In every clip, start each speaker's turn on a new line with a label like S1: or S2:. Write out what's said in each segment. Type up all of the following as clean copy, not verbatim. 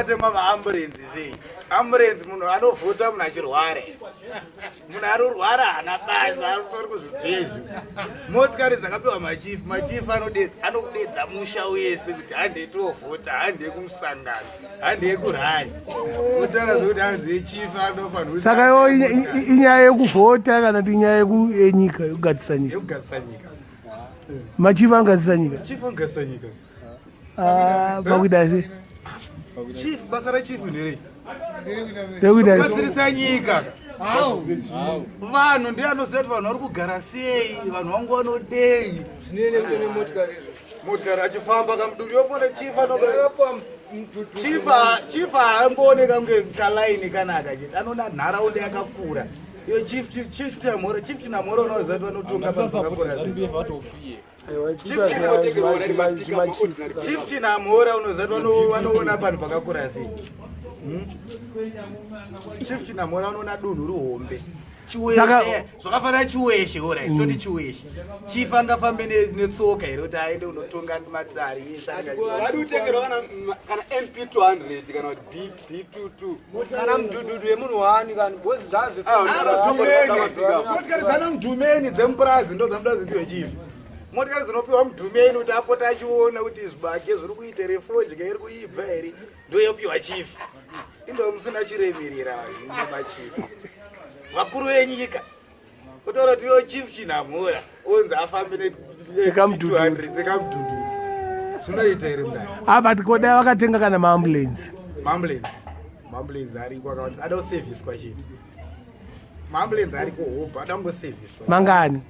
S1: Atema maamburenzi sei? Amburenzi munhu anovhota munhu achirwara. Munhu ari kurwara haana basa, ari kuzvibhezvi. Motikari dzakapiwa machifu, machifu anodedza, anokudedza musha wese kuti handei tovhota, handei kumusangano, handei kurally. Kutaura zvekuti hanzi chief anofanira
S2: Saka yo inyaya yekuvhota kana kuti inyaya yenyika, yekugadzisa nyika?
S1: Yekugadzisa nyika.
S2: Machifu anogadzisa nyika?
S1: Chief anogadzisa nyika.
S2: Ah, pakuita sei?
S1: Chief, basa rachief nderei?
S2: Ndekuita
S1: Kugadzirisa nyika. Vanhu ndiye anoziva kuti vanhu vari kugara sei, vanhu vangu vanodei.
S3: Zvinene kuto nemotikari izvo.
S1: Motikari achifamba kamuduri yofona chief anoga
S3: Akapuwa mudhudhudhu.
S1: Chief, chief haangooneka kunge kalaini kanaka chete, anoona nharaunda yakakura iyo. Chief Chinamhora, Chief Chinamhora, unoziva kuti vanotonga panhu pakakura sei? Chief Chinamhora, unoziva kuti vanoona panhu pakakura sei? Chief Chinamhora vanoona dunhu rihombe. Chiweshe zvakafanira Chiweshe, alright, toti Chiweshe, chief angafambe netsoka here kuti aende unotonga matare ese?
S4: Vadi kutengerwa kana MP 200 kana kuti B22.
S3: Kana mudhudhudhu yemunhu wani kana bhozi zvazvo.
S1: Anodhumeni, motikari dzana mudhumeni dzemupurazi ndo dzanoda dzipiwe chief. Motikari dzinopiwa mudhumeni kuti apota achiona kuti zvibage zviri kuita here, fodya iri kuibva here, ndo yopiwa chief. Indo musina chiremerera nemachief vakuru venyika. Kutaura kuti yo Chief Chinamhora onzi afambe
S2: Nekamudhudhudhu.
S1: ne200 nekamudhudhudhu, zvinoita here mudai?
S2: Ah, but kodai vakatenga kana maambulensi.
S1: Maambulensi, maambulensi ariko akawandisa, ada kusevhiswa chete. Maambulensi ariko hobho, ada kungosevhiswa.
S2: Mangani?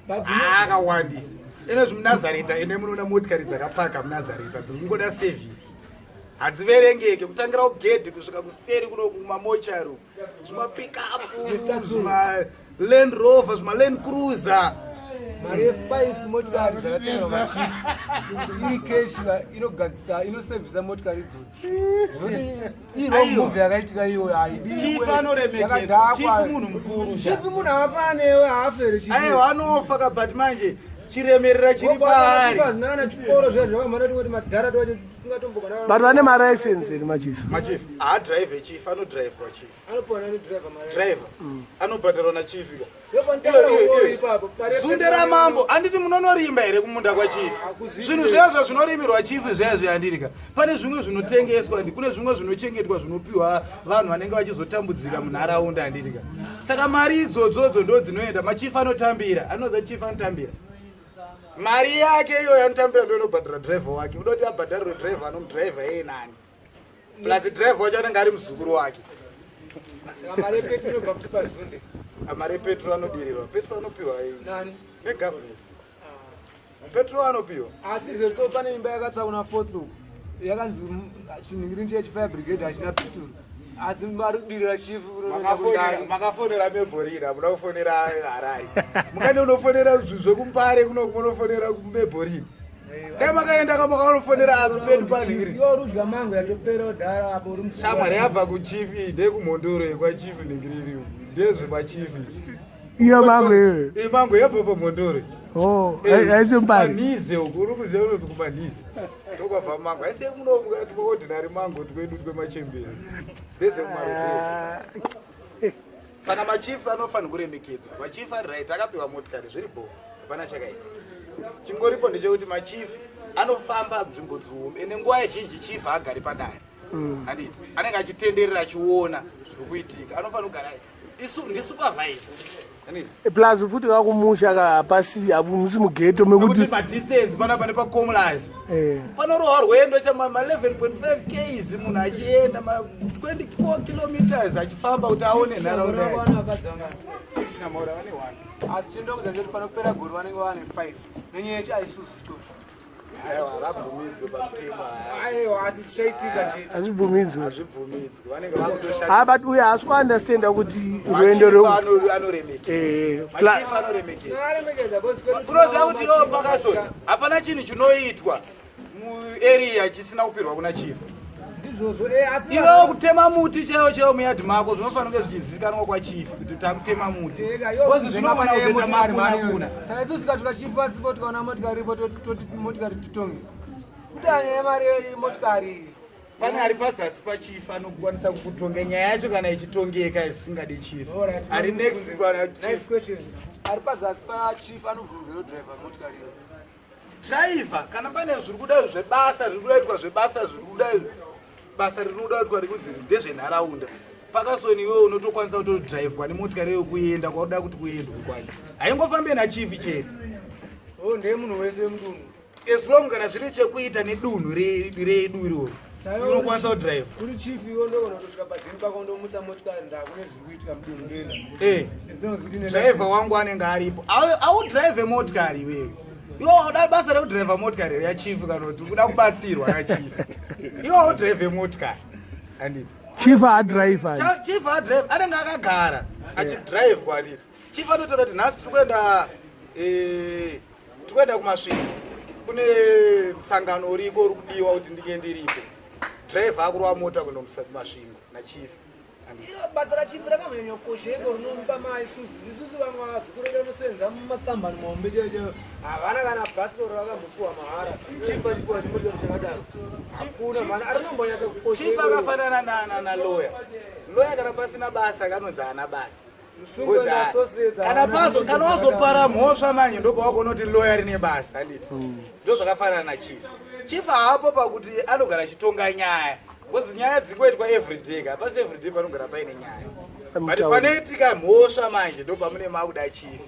S1: Akawandisa. Ine zvimunazareta, ine munoona motikari dzakapaka munazareta dziri kungoda sevhisi, hadziverengeke, kutangira kugedhi kusvika kuseri kuno kumamochari, zvimapickup, zvima Land Rover, zvima Land Cruiser.
S3: Mari ye5 motikari dzakatengerwa machief iri cash, inogadzisa, inosevhisa motikari idzodzo. Zvinoti iro move yakaitika iyoyo haidi.
S1: Chief anoremekedzwa, chief munhu mukuru.
S3: Chief munhu haafanewe, haafere.
S1: Aiwa, anofa ka, but manje chiremerera chiri paari.
S3: Hazvina kana chikoro zviya zvakamhana tingoti madhara twacho tisingatombogona.
S2: But vane malicense here machief?
S1: Machief haadhiraivhe, chief anodhiraivhwa, chief
S3: Anopiwa nedriver mari.
S1: Driver anobhadharwa nachief ka.
S3: Ndopanotanga ipapo. Mari
S1: Zunde ramambo, handiti munonorimba here kumunda kwachief? Zvinhu zvezvo zvinorimirwa chief zvezvo, handirika? Pane zvimwe zvinotengeswa, ndi kune zvimwe zvinochengetwa, zvinopiwa vanhu vanenge vachizotambudzika munharaunda, handirika? Saka mari idzodzodzo ndo dzinoenda machief anotambira. Anoza chief anotambira mari yake iyoyo, anotambira ndo inobhadhara driver wake. Uda kuti abhadharirwe driver anomudhiraivha yeye nani? Plus driver wacho anenge ari muzukuru wake.
S3: Saka mari yepetro inobva kuti pazunde?
S1: Mari yepetro anodirirwa, petro anopiwa
S3: Nani?
S1: Negovernment, petro anopiwa.
S3: Asi zveso pane imba yakatsva kuna Fourth uku, yakanzi chinhingirini chechifire brigade hachina peturu, asi vari kudirira chief.
S1: Makafonera Mabelreign, hamuna kufonera Harare. Mukane unofonera zvekuMbare kuno, munofonera kuMabelreign. Dai makaenda ka makanofonera pedu panhingiri.
S3: Iwe uri kudya mango yatopera kudhara apo uri
S1: Shamwari yabva kuchief iyi ndeyekuMhondoro, yekwachief nhingiriri, ndezvekwachief izvi.
S2: Iyo mango iyoyo?
S1: Iyi mango yabva paMhondoro.
S2: Oh, haisi Mbare?
S1: Manhize uku, uri kuziva unozi kuManhize ndokwabva mango. Haisi muno tumaordinary mango twedu twemachembere, ndezekumaruzevha. Saka machiefs anofanira kuremekedzwa. Machief ari right, akapiwa motikari, zviripo, hapana chakaipa. Chingoripo ndechekuti machief anofamba nzvimbo dzihombe, ende nguva zhinji chief haagari padare, handiti? Anenge achitenderera achiona zviri kuitika. Anofanira kugara ndisupervise, handiti?
S2: Plus futi kakumusha ka hapasi, hamusi mughetto mekuti
S1: nekuti madistance panapa nepaComlas panorohwa rwendo chama 11.5 ks, munhu achienda ma 24 kilometers achifamba kuti aone nharaunda yake.
S3: Vana vakadzi vangani?
S1: Chinamhora vane one.
S3: Asi chindokuza ndechekuti panopera gore vanenge vane 5 nenyaya yechi Isuzu ichocho.
S1: Aiwa, havabvumidzwe pamutemo.
S3: Aiwa, asi chichaitika chete.
S2: Hazvibvumidzwe.
S1: Hazvibvumidzwe, vanenge vakutoshanda.
S2: Ah, but uyo haasi kuunderstanda kuti rwendo
S1: anoremekedzwa. Machief anoremekedzwa.
S3: Tinovaremekedza because kwedu
S1: Unoziva kuti iwo pakasoni hapana chinhu chinoitwa muarea chisina kupirwa kuna chief.
S3: Ndizvozvo, asi
S1: Iwewo kutema muti chaiwo chaiwo muyadhi mako, zvinofanira kunge zvichizivikanwa kwachief kuti takutema muti, because zvinogona kuzoita makuna kuna.
S3: Saka isusu tikasvika chief asipo, tikaona motikari iripo, toti motikari titonge kuti anyaya mari yemotikari.
S1: Pane ari pazasi pachief anokwanisa kukutonga nyaya yacho kana ichitongeka zvisingadi chief. Ari next kwana
S3: Nice question. Ari pazasi pachief anobvunza driver motikari iyo.
S1: Driver kana pane zviri kuda zvebasa zviri kuda kuitwa zvebasa zviri kuda basa rinoda kuitwa rekunzi ndezvenharaunda. Pakasoni iwewe unotokwanisa kutodrivwa nemotikari iyo kuenda kwauda kuti kuendwe kwacho. Haingofambe nachief chete.
S3: Oh, ndeye munhu wese wemudunhu.
S1: As long kana zvine chekuita nedunhu redu iroro unokwanisa kudrive.
S3: Kuri chief iwe ndogona kutosvika padheni pako ndomutsa motikari ndakune zviri kuitika mudunhu ndoenda.
S1: Eh.
S3: As long as ndine
S1: Driver wangu anenge aripo. Audrive motikari iwewe. Iwe uda basa rekudriva motikari here yachief kana kuti uda kubatsirwa nachief. Iwe audrive motikari. Handiti.
S2: Chief haadrive.
S1: Chief adrive anenge akagara achidrive kwanditi. Chief anotaura kuti nhasi tiri kuenda eh, tiri kuenda kuMasvingo kune musangano uriko uri kudiwa kuti ndinge ndiripo. Driver akurova mota kuenda kuMasvingo nachief.
S3: Iro basa rachief rakambonyanyokosheko rinomupa maisusu isusu vamwe vazukuru vedu vanosenza mumakambani mahombe chaiyo chaiyo havana kana bhasikoro rakambopiwa mahara chief achipiwa chimotikari chakadaro hakuna mhana arinombonyatsa kukosha
S1: Chief akafanana na lawyer. Lawyer kana pasina basa kanonzi haana basa. Kana pazo kana wazopara mhosva manje ndopawakuona kuti lawyer rine basa handiti. Ndo zvakafanana na chief. Chief haapo pakuti anogara achitonga nyaya. Because nyaya dzingoitwa everyday ka. Pasi everyday panogara paine nyaya. But panoitika mhosva manje ndopamune makuda chief.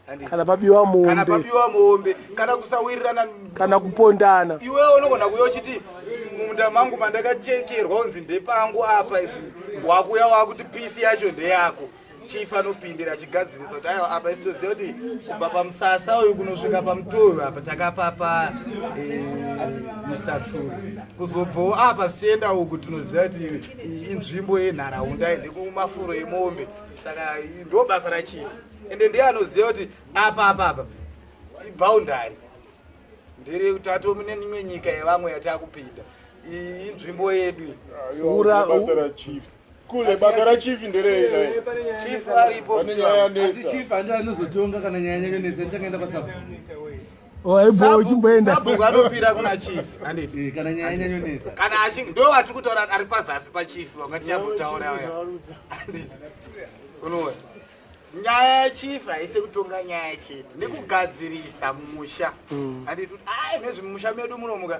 S1: Handiti.
S2: Kana pabiwa
S1: Kana
S2: mombe,
S1: pabiwa mombe, kana kusawirirana
S2: kana kupondana.
S1: Iwewe unogona kuuya uchiti mumunda mangu mandakachekerwa unzi ndepangu apa izi wakuya wakuti pisi yacho ndeyako. Chief anopindira achigadzirisa kuti aiwa apa isi toziva kuti kubva pamusasa uyu kunosvika pamutoyo apa takapapa Mr. Tsuri. Kuzobvawo apa zvichienda uku tinoziva kuti iyi inzvimbo yenharaunda ndekumafuro emombe. Saka ndo basa rachief. Ende ndiye anoziva kuti apa apa apa iboundary ndere kuti atome neimwe nyika yevamwe yatakupinda. Iyi inzvimbo yedu iyi.
S2: Ura-
S5: Basa rachief kule basa rachief nderei naye?
S1: Chief aripo.
S5: Pane nyaya
S6: Asi
S5: yanetsa.
S6: chief handi anozotonga kana nyaya yanyanyonetsa ndichakaenda kwasabhuku.
S2: Waibo uchimboenda.
S1: Sabhuku anopira kuna chief handiti.
S6: Eh, kana nyaya yanyanyonetsa.
S1: Kana achinge ndo vatiri kutaura ari pazasi pachief vanga tichambotaura uya. Handiti. Unoona. Nyaya yachief haisi kutonga nyaya chete nekugadzirisa mumusha. Handiti kuti ai nezvemumusha medu munomuka.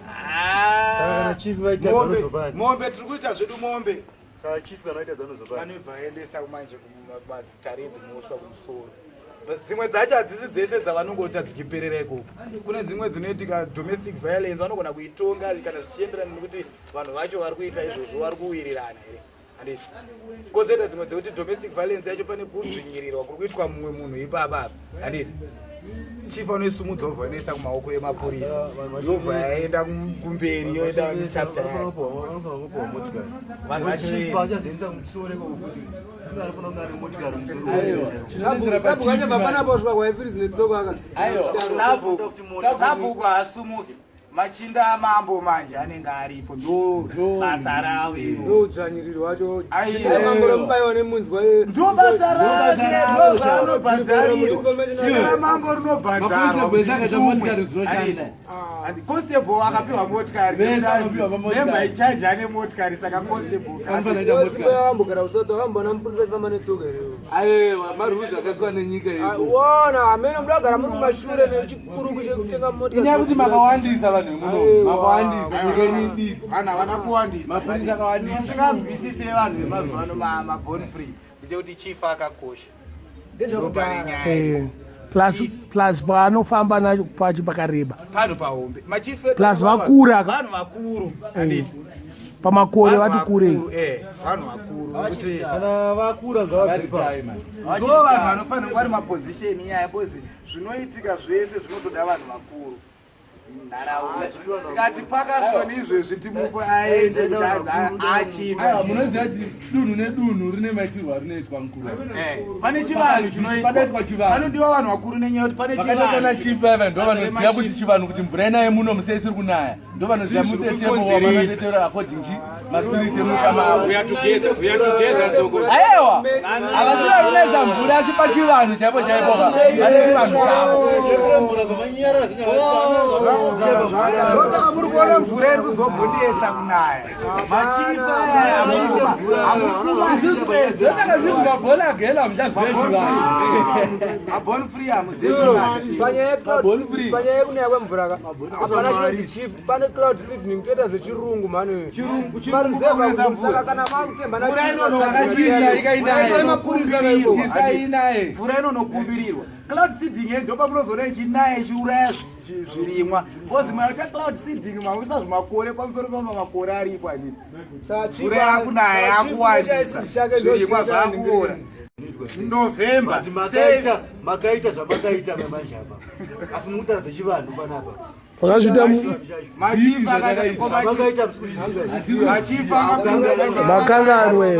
S7: Saka kana chief vaita
S1: Mombe-
S7: zanozopani.
S1: Mombe tiri kuita zvedu mombe.
S7: Saka chief kana vaita zanozopani.
S1: Vanobva vaendesa manje kumatare edzimhosva kumusoro. But dzimwe dzacho hadzisi dzese dzavanongoita dzichiperera ikoko. Kune dzimwe dzinoitika domestic violence vanogona kuitonga kana zvichienderana nekuti vanhu vacho vari kuita izvozvo vari kuwirirana here. Handiti. Kozoita dzimwe dzekuti domestic violence yacho pane kudzvinyirirwa kuri kuitwa mumwe munhu ipapa apa. Handiti. Chief anoisumudza obva anoisa kumaoko emapurisa. Yobva yaenda kumberi yoenda nechapter yayo.
S7: Vanofanira kupiwa motikari.
S1: Vanhu vacho
S7: Chief vachazoendesa kumusoro ikoko futi. Kune anofanira kunge ane motikari musoro.
S6: Aiwa. Chinonetsera
S3: Sabhuku
S6: pachief
S3: achabva
S6: manje.
S3: panapa kusvika kwaifirizi netsoka aka.
S6: Aiwa.
S1: Sabhuku haasumuki. Machinda amambo manje anenge aripo ndo basa ravo iro.
S3: Ndoudzvanyiriri wacho.
S1: Aiwa.
S3: Chinda mambo romubayiwa nemunzwa.
S1: Ndo basa rake, ndo zvaanobhadharirwa.
S3: Information
S1: Chinda ramambo rinobhadharwa.
S6: Maconstable ese akaita
S1: kuti
S6: motikari zvinoshanda.
S1: Handi, constable akapiwa motikari.
S6: Vese akapiwa motikari.
S1: Member in charge ane motikari saka constable.
S6: Anofanira kuita motikari.
S3: Vambogara kusouth vamboona mupurisa achifamba netsoka here.
S6: Aiwa, marules akaiswa nenyika yedu.
S3: Wona hamene muda kugara muri kumashure nechikuruku chekutenga motikari.
S6: Inyaya yekuti makawandisa vanhu vemuno.
S3: Aiwa.
S6: Makawandisa nyika yenyu idiki.
S1: Vanhu havana kuwandisa.
S6: Mapurisa akawandisa.
S1: Tisinganzwisise vanhu vemazuva ano mabon free ndechekuti chief akakosha.
S3: Ndezvekudhara.
S1: Ndopane nyaya.
S2: Plus paanofamba nacho pacho pakareba.
S1: Panhu pahombe. Machief edu
S2: Plus vakura.
S1: Vanhu vakuru. Handiti.
S2: Pamakore
S1: Vanhu
S2: vati kurei.
S1: vakuru, vanhu vakuru. Kuti
S7: Kana vakura ngavabve ipapo.
S6: Vari time.
S1: ndo vanhu vanofanira kuva vari maposition inyaya because zvinoitika zvese zvinotoda vanhu vakuru munharaunda. Tikati pakasoni izvezvi timupe aende kuti achief.
S6: Aiwa, munoziva kuti dunhu nedunhu rine maitirwo arinoitwa mukuru.
S1: Pane chivanhu chinoitwa.
S6: Panoitwa chivanhu.
S1: Panodiwa vanhu vakuru nenyaya yekuti pane
S6: Vakaita sana
S1: chivanhu.
S6: chief vaya ndo vanoziva
S1: Machief.
S6: kuti chivanhu kuti mvura inaye muno musei isiri kunaya. Ndo vanoziva
S1: Zvii zviri
S6: mutetemo
S1: kukonzeresa.
S6: wavanotetera according chi maspirits emusha mavo.
S4: We are together, we are together, Soko.
S6: Aiwa, havasi vakunayisa mvura asi pachivanhu chaipo chaipo ka. Vane chivanhu chavo.
S7: Mvura pamanyarara zinyaya.
S1: Ndosaka muri kuona mvura iri kuzombonetsa kunaya. Machifa aya
S6: Ndosaka zvinzi mabhona agela muchaziva.
S1: Mabon free hamuzivi.
S3: Panyaya yecloud
S6: Mabon
S3: seeding-
S6: free.
S3: panyaya yekunaya kwemvura ka, hapana chinonzi chief, pane cloud seeding toita zvechirungu mhani.
S1: Chirungu chirungu
S3: Maruzevha
S1: kunetsa mvura.
S3: saka kana makutemba
S1: Mvura
S6: Saka chiisa ikainaye.
S1: inonokumbirirwa.
S6: Isa inaye.
S1: Mvura inonokumbirirwa. Cloud seeding yedu ndopamunozoona ichinaya ichiuraya zvirimwa. Because maita cloud seeding makuisa zvimakore pamusoro pamamakore aripo handiti. Mvura yakunaya yakuwandisa. Zvirimwa zvakuora. November.
S7: But makaita makaita zvamakaita manje apa asi mukutaura zvechivanhu panapa.
S2: Wakazviita
S1: Machifa akati
S7: Zvamakaita musikuzviziva.
S1: Machifa akapinda.
S2: Makanganwe.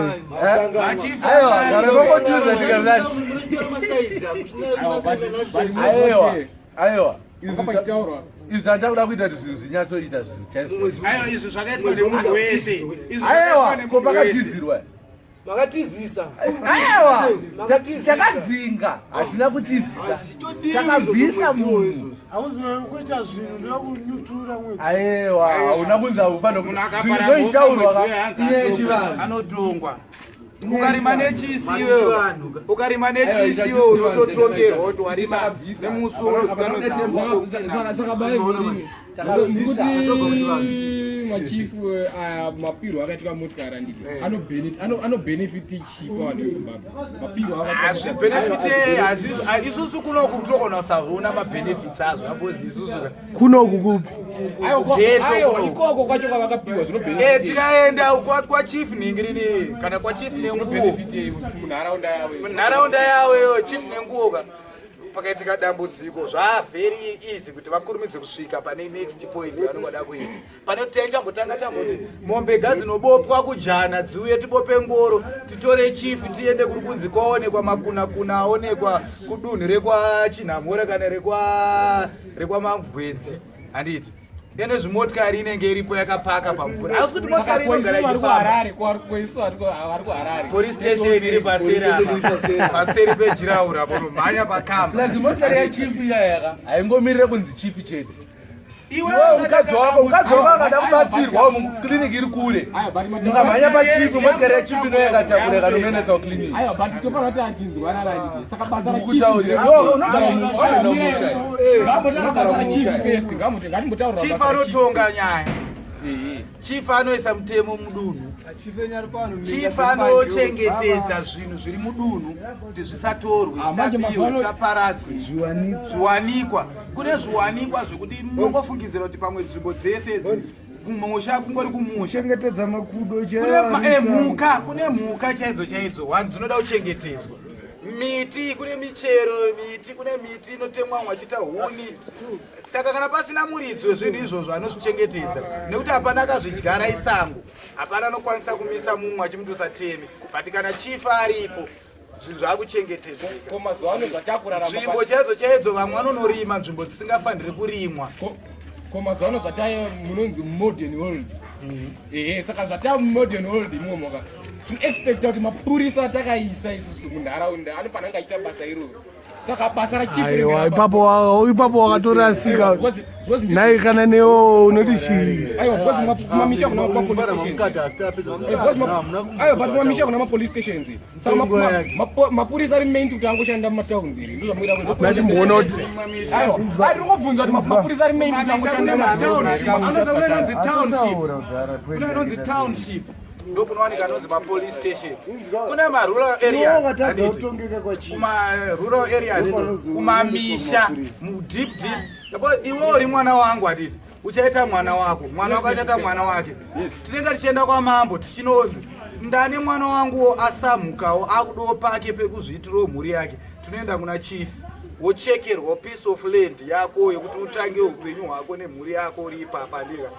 S1: Machifa
S6: Aiwa, gara vangotiudza tikamlati.
S7: Munotora masaidzi
S6: Aiwa, aiwa. Izvi zvandakuda kuita kuti zvinhu zvinyatsoita zvinhu chaizvo.
S1: Aiwa, izvi zvakaitwa nemunhu wese. Izvi
S6: Aiwa,
S1: zvakaitwa
S6: ko
S1: nemunhu wese.
S6: pakatizirwa.
S3: Makatizisa.
S6: Aiwa,
S3: Makatizisa.
S6: takadzinga, hatina kutizisa. Takabvisa munhu.
S8: Hauzive kuita zvinhu ndokunyutura mwedzi.
S6: Aiwa, hauna kunzi haufanira
S1: Munhu
S6: zvinhu
S1: akapara
S6: zvoitaurwa
S1: mhosva mwedzi wehanzi
S6: inyaya yechivanhu.
S1: anotongwa. Ukarima nechisi iwewe, ukarima nechisi iwewe unototongerwa kuti warima nemusi unozikanwa.
S9: Saka baivhuri ndikuti machifu aya mapirwo akaitwa motikari anditi anobhenefiti chii pavanhu veZimbabwe mapirwo?
S1: Hazvibenefite isusu kunoku tinogona kusazviona mabenefits azvo abozi isusu
S2: Kunoku kupi?
S1: Ghetto kunoku.
S9: Ikoko kwacho kwavakapiwa
S1: Eh, tikaenda kwachief Ningirini kana kwachief Nenguo
S9: zvinobhenefitei munharaunda yavo?
S1: Munharaunda yavo iyo chief Nenguo ka, pakaitika dambudziko zvaa very easy kuti vakurumidze kusvika pane next point yavanongoda kuenda. Pane kuti taichambotanga tamboti mombe gadzinobopwa kujana dziuye, tibope ngoro, titore chief, tiende kuri kunzi kwaonekwa makunakuna aonekwa kudunhu rekwaChinhamhora kana rekwaMagwenzi, handiti? Ene zvimotikari inenge iripo yakapaka pamvura, asi kuti motikari inogara
S9: Vari
S1: ichifamba.
S9: kuHarare, kwaisu vari kuHarare.
S1: Police station iri paseri apa, paseri pejiraura, unomhanya pakamba.
S6: Plus motikari yachief iya yaka haingomirire kunzi chief chete.
S1: Iwe
S6: Iwe mukadzi wako akada kubatsirwa mukliniki iri kure, mukamhanya pachief, motikari yachief ino yakatakura ikanomuendesa kukliniki.
S9: Aiwa, but tofanira kuti achinzwanana, handiti? Saka basa
S6: Ndikutaurira. Iwe unogara mumusha.
S9: rachiefngambotaura basa rachief first, ngamuti ngatimbotaurira.
S1: Chief anotonga nyaya, chief anoisa mutemo mudunhu, chief anochengetedza zvinhu zviri mudunhu kuti zvisatorwe,
S9: Ah, manje
S1: zvisabiwe,
S9: mazuva
S1: zvisaparadzwe, zviwanikwa. Kune zviwanikwa zvekuti munongofungidzira kuti pamwe nzvimbo dzese idzi, kumusha kungori kumusha.
S10: Chengetedza makudo.
S1: Kune mhuka, kune mhuka chaidzo chaidzo one dzinoda kuchengetedzwa, miti, kune michero, miti, kune miti inotemwa mwachiita huni. Saka kana pasina muridzi wezvinhu izvozvo anozvichengetedza, nekuti hapana akazvidyara, isango, hapana anokwanisa kumisa mumwe achimuti usateme. But kana chief aripo, zvinhu zvakuchengetedzeka.
S9: Ko mazuva ano zvatakurarama
S1: Nzvimbo chaidzo chaidzo vamwe vanonorima nzvimbo dzisingafaniri kurimwa.
S9: Ko mazuva ano zvataya munonzi modern world, ehe, saka zvatava mumodern world imomo ka, tinoexpecta kuti mapurisa atakaisa isusu munharaunda anofanira kunge achiita basa iroro. Saka basa rachief
S2: Aiwa, ipapo ipapo wakatorasika nai. Kana newo unoti chii?
S9: Aiwa, because kumamisha kuna mapolice stations. Aiwa, but kumamisha kuna mapolice stations, saka mapurisa ari meant kuti angoshanda mumatowns here? Ndozvamuida?
S2: Ndatimboona kuti
S9: Aiwa, ari kungobvunza kuti mapurisa ari meant kuti angoshanda mumatowns?
S1: Anoza kune inonzi township, kune inonzi township, ndokunowanika anonzi mapolice stations. Kune marural areas,
S10: Wakatadza
S1: handiti?
S10: kutongeka kwachief.
S1: Kumarural areas, kumamisha, mudeep deep. Because iwe uri mwana wangu, handiti? Uchaita mwana wako, mwana wako achaita mwana wake. Tinenge tichienda kwamambo tichinonzi ndani mwana wanguwo asamukawo akudawo pake pekuzviitirawo mhuri yake. Tinoenda kuna chief, wochekerwa piece of land yako yekuti utange upenyu hwako nemhuri yako uri ipapa, handika?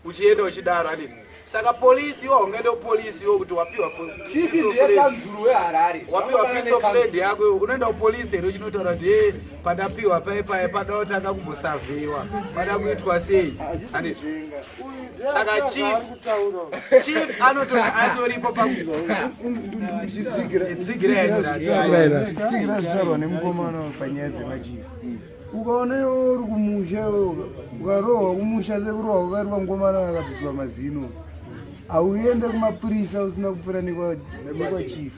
S1: Uchienda uchidaro, handiti? Saka polisi iwo haungaende kupolisi iwo kuti wapiwa
S6: Chief
S1: piece of
S6: ndiye
S1: land.
S6: kanzuru weHarare.
S1: Wapiwa piece of land yako, unoenda kupolisi here uchinotaura kuti e pandapiwa pai pai pada kutanga kumbosavhewa, pada kuitwa sei? Handiti? Saka chief anototi atoripo
S10: Tsigira zvitaurwa nemukomana panyaya dzemachief. Ukaona iwe uri kumusha iwe ukarohwa kumusha sekurohwa kwakaitwa mukomana akabviswa mazino, hauende kumapurisa usina kupfuura nekwachief.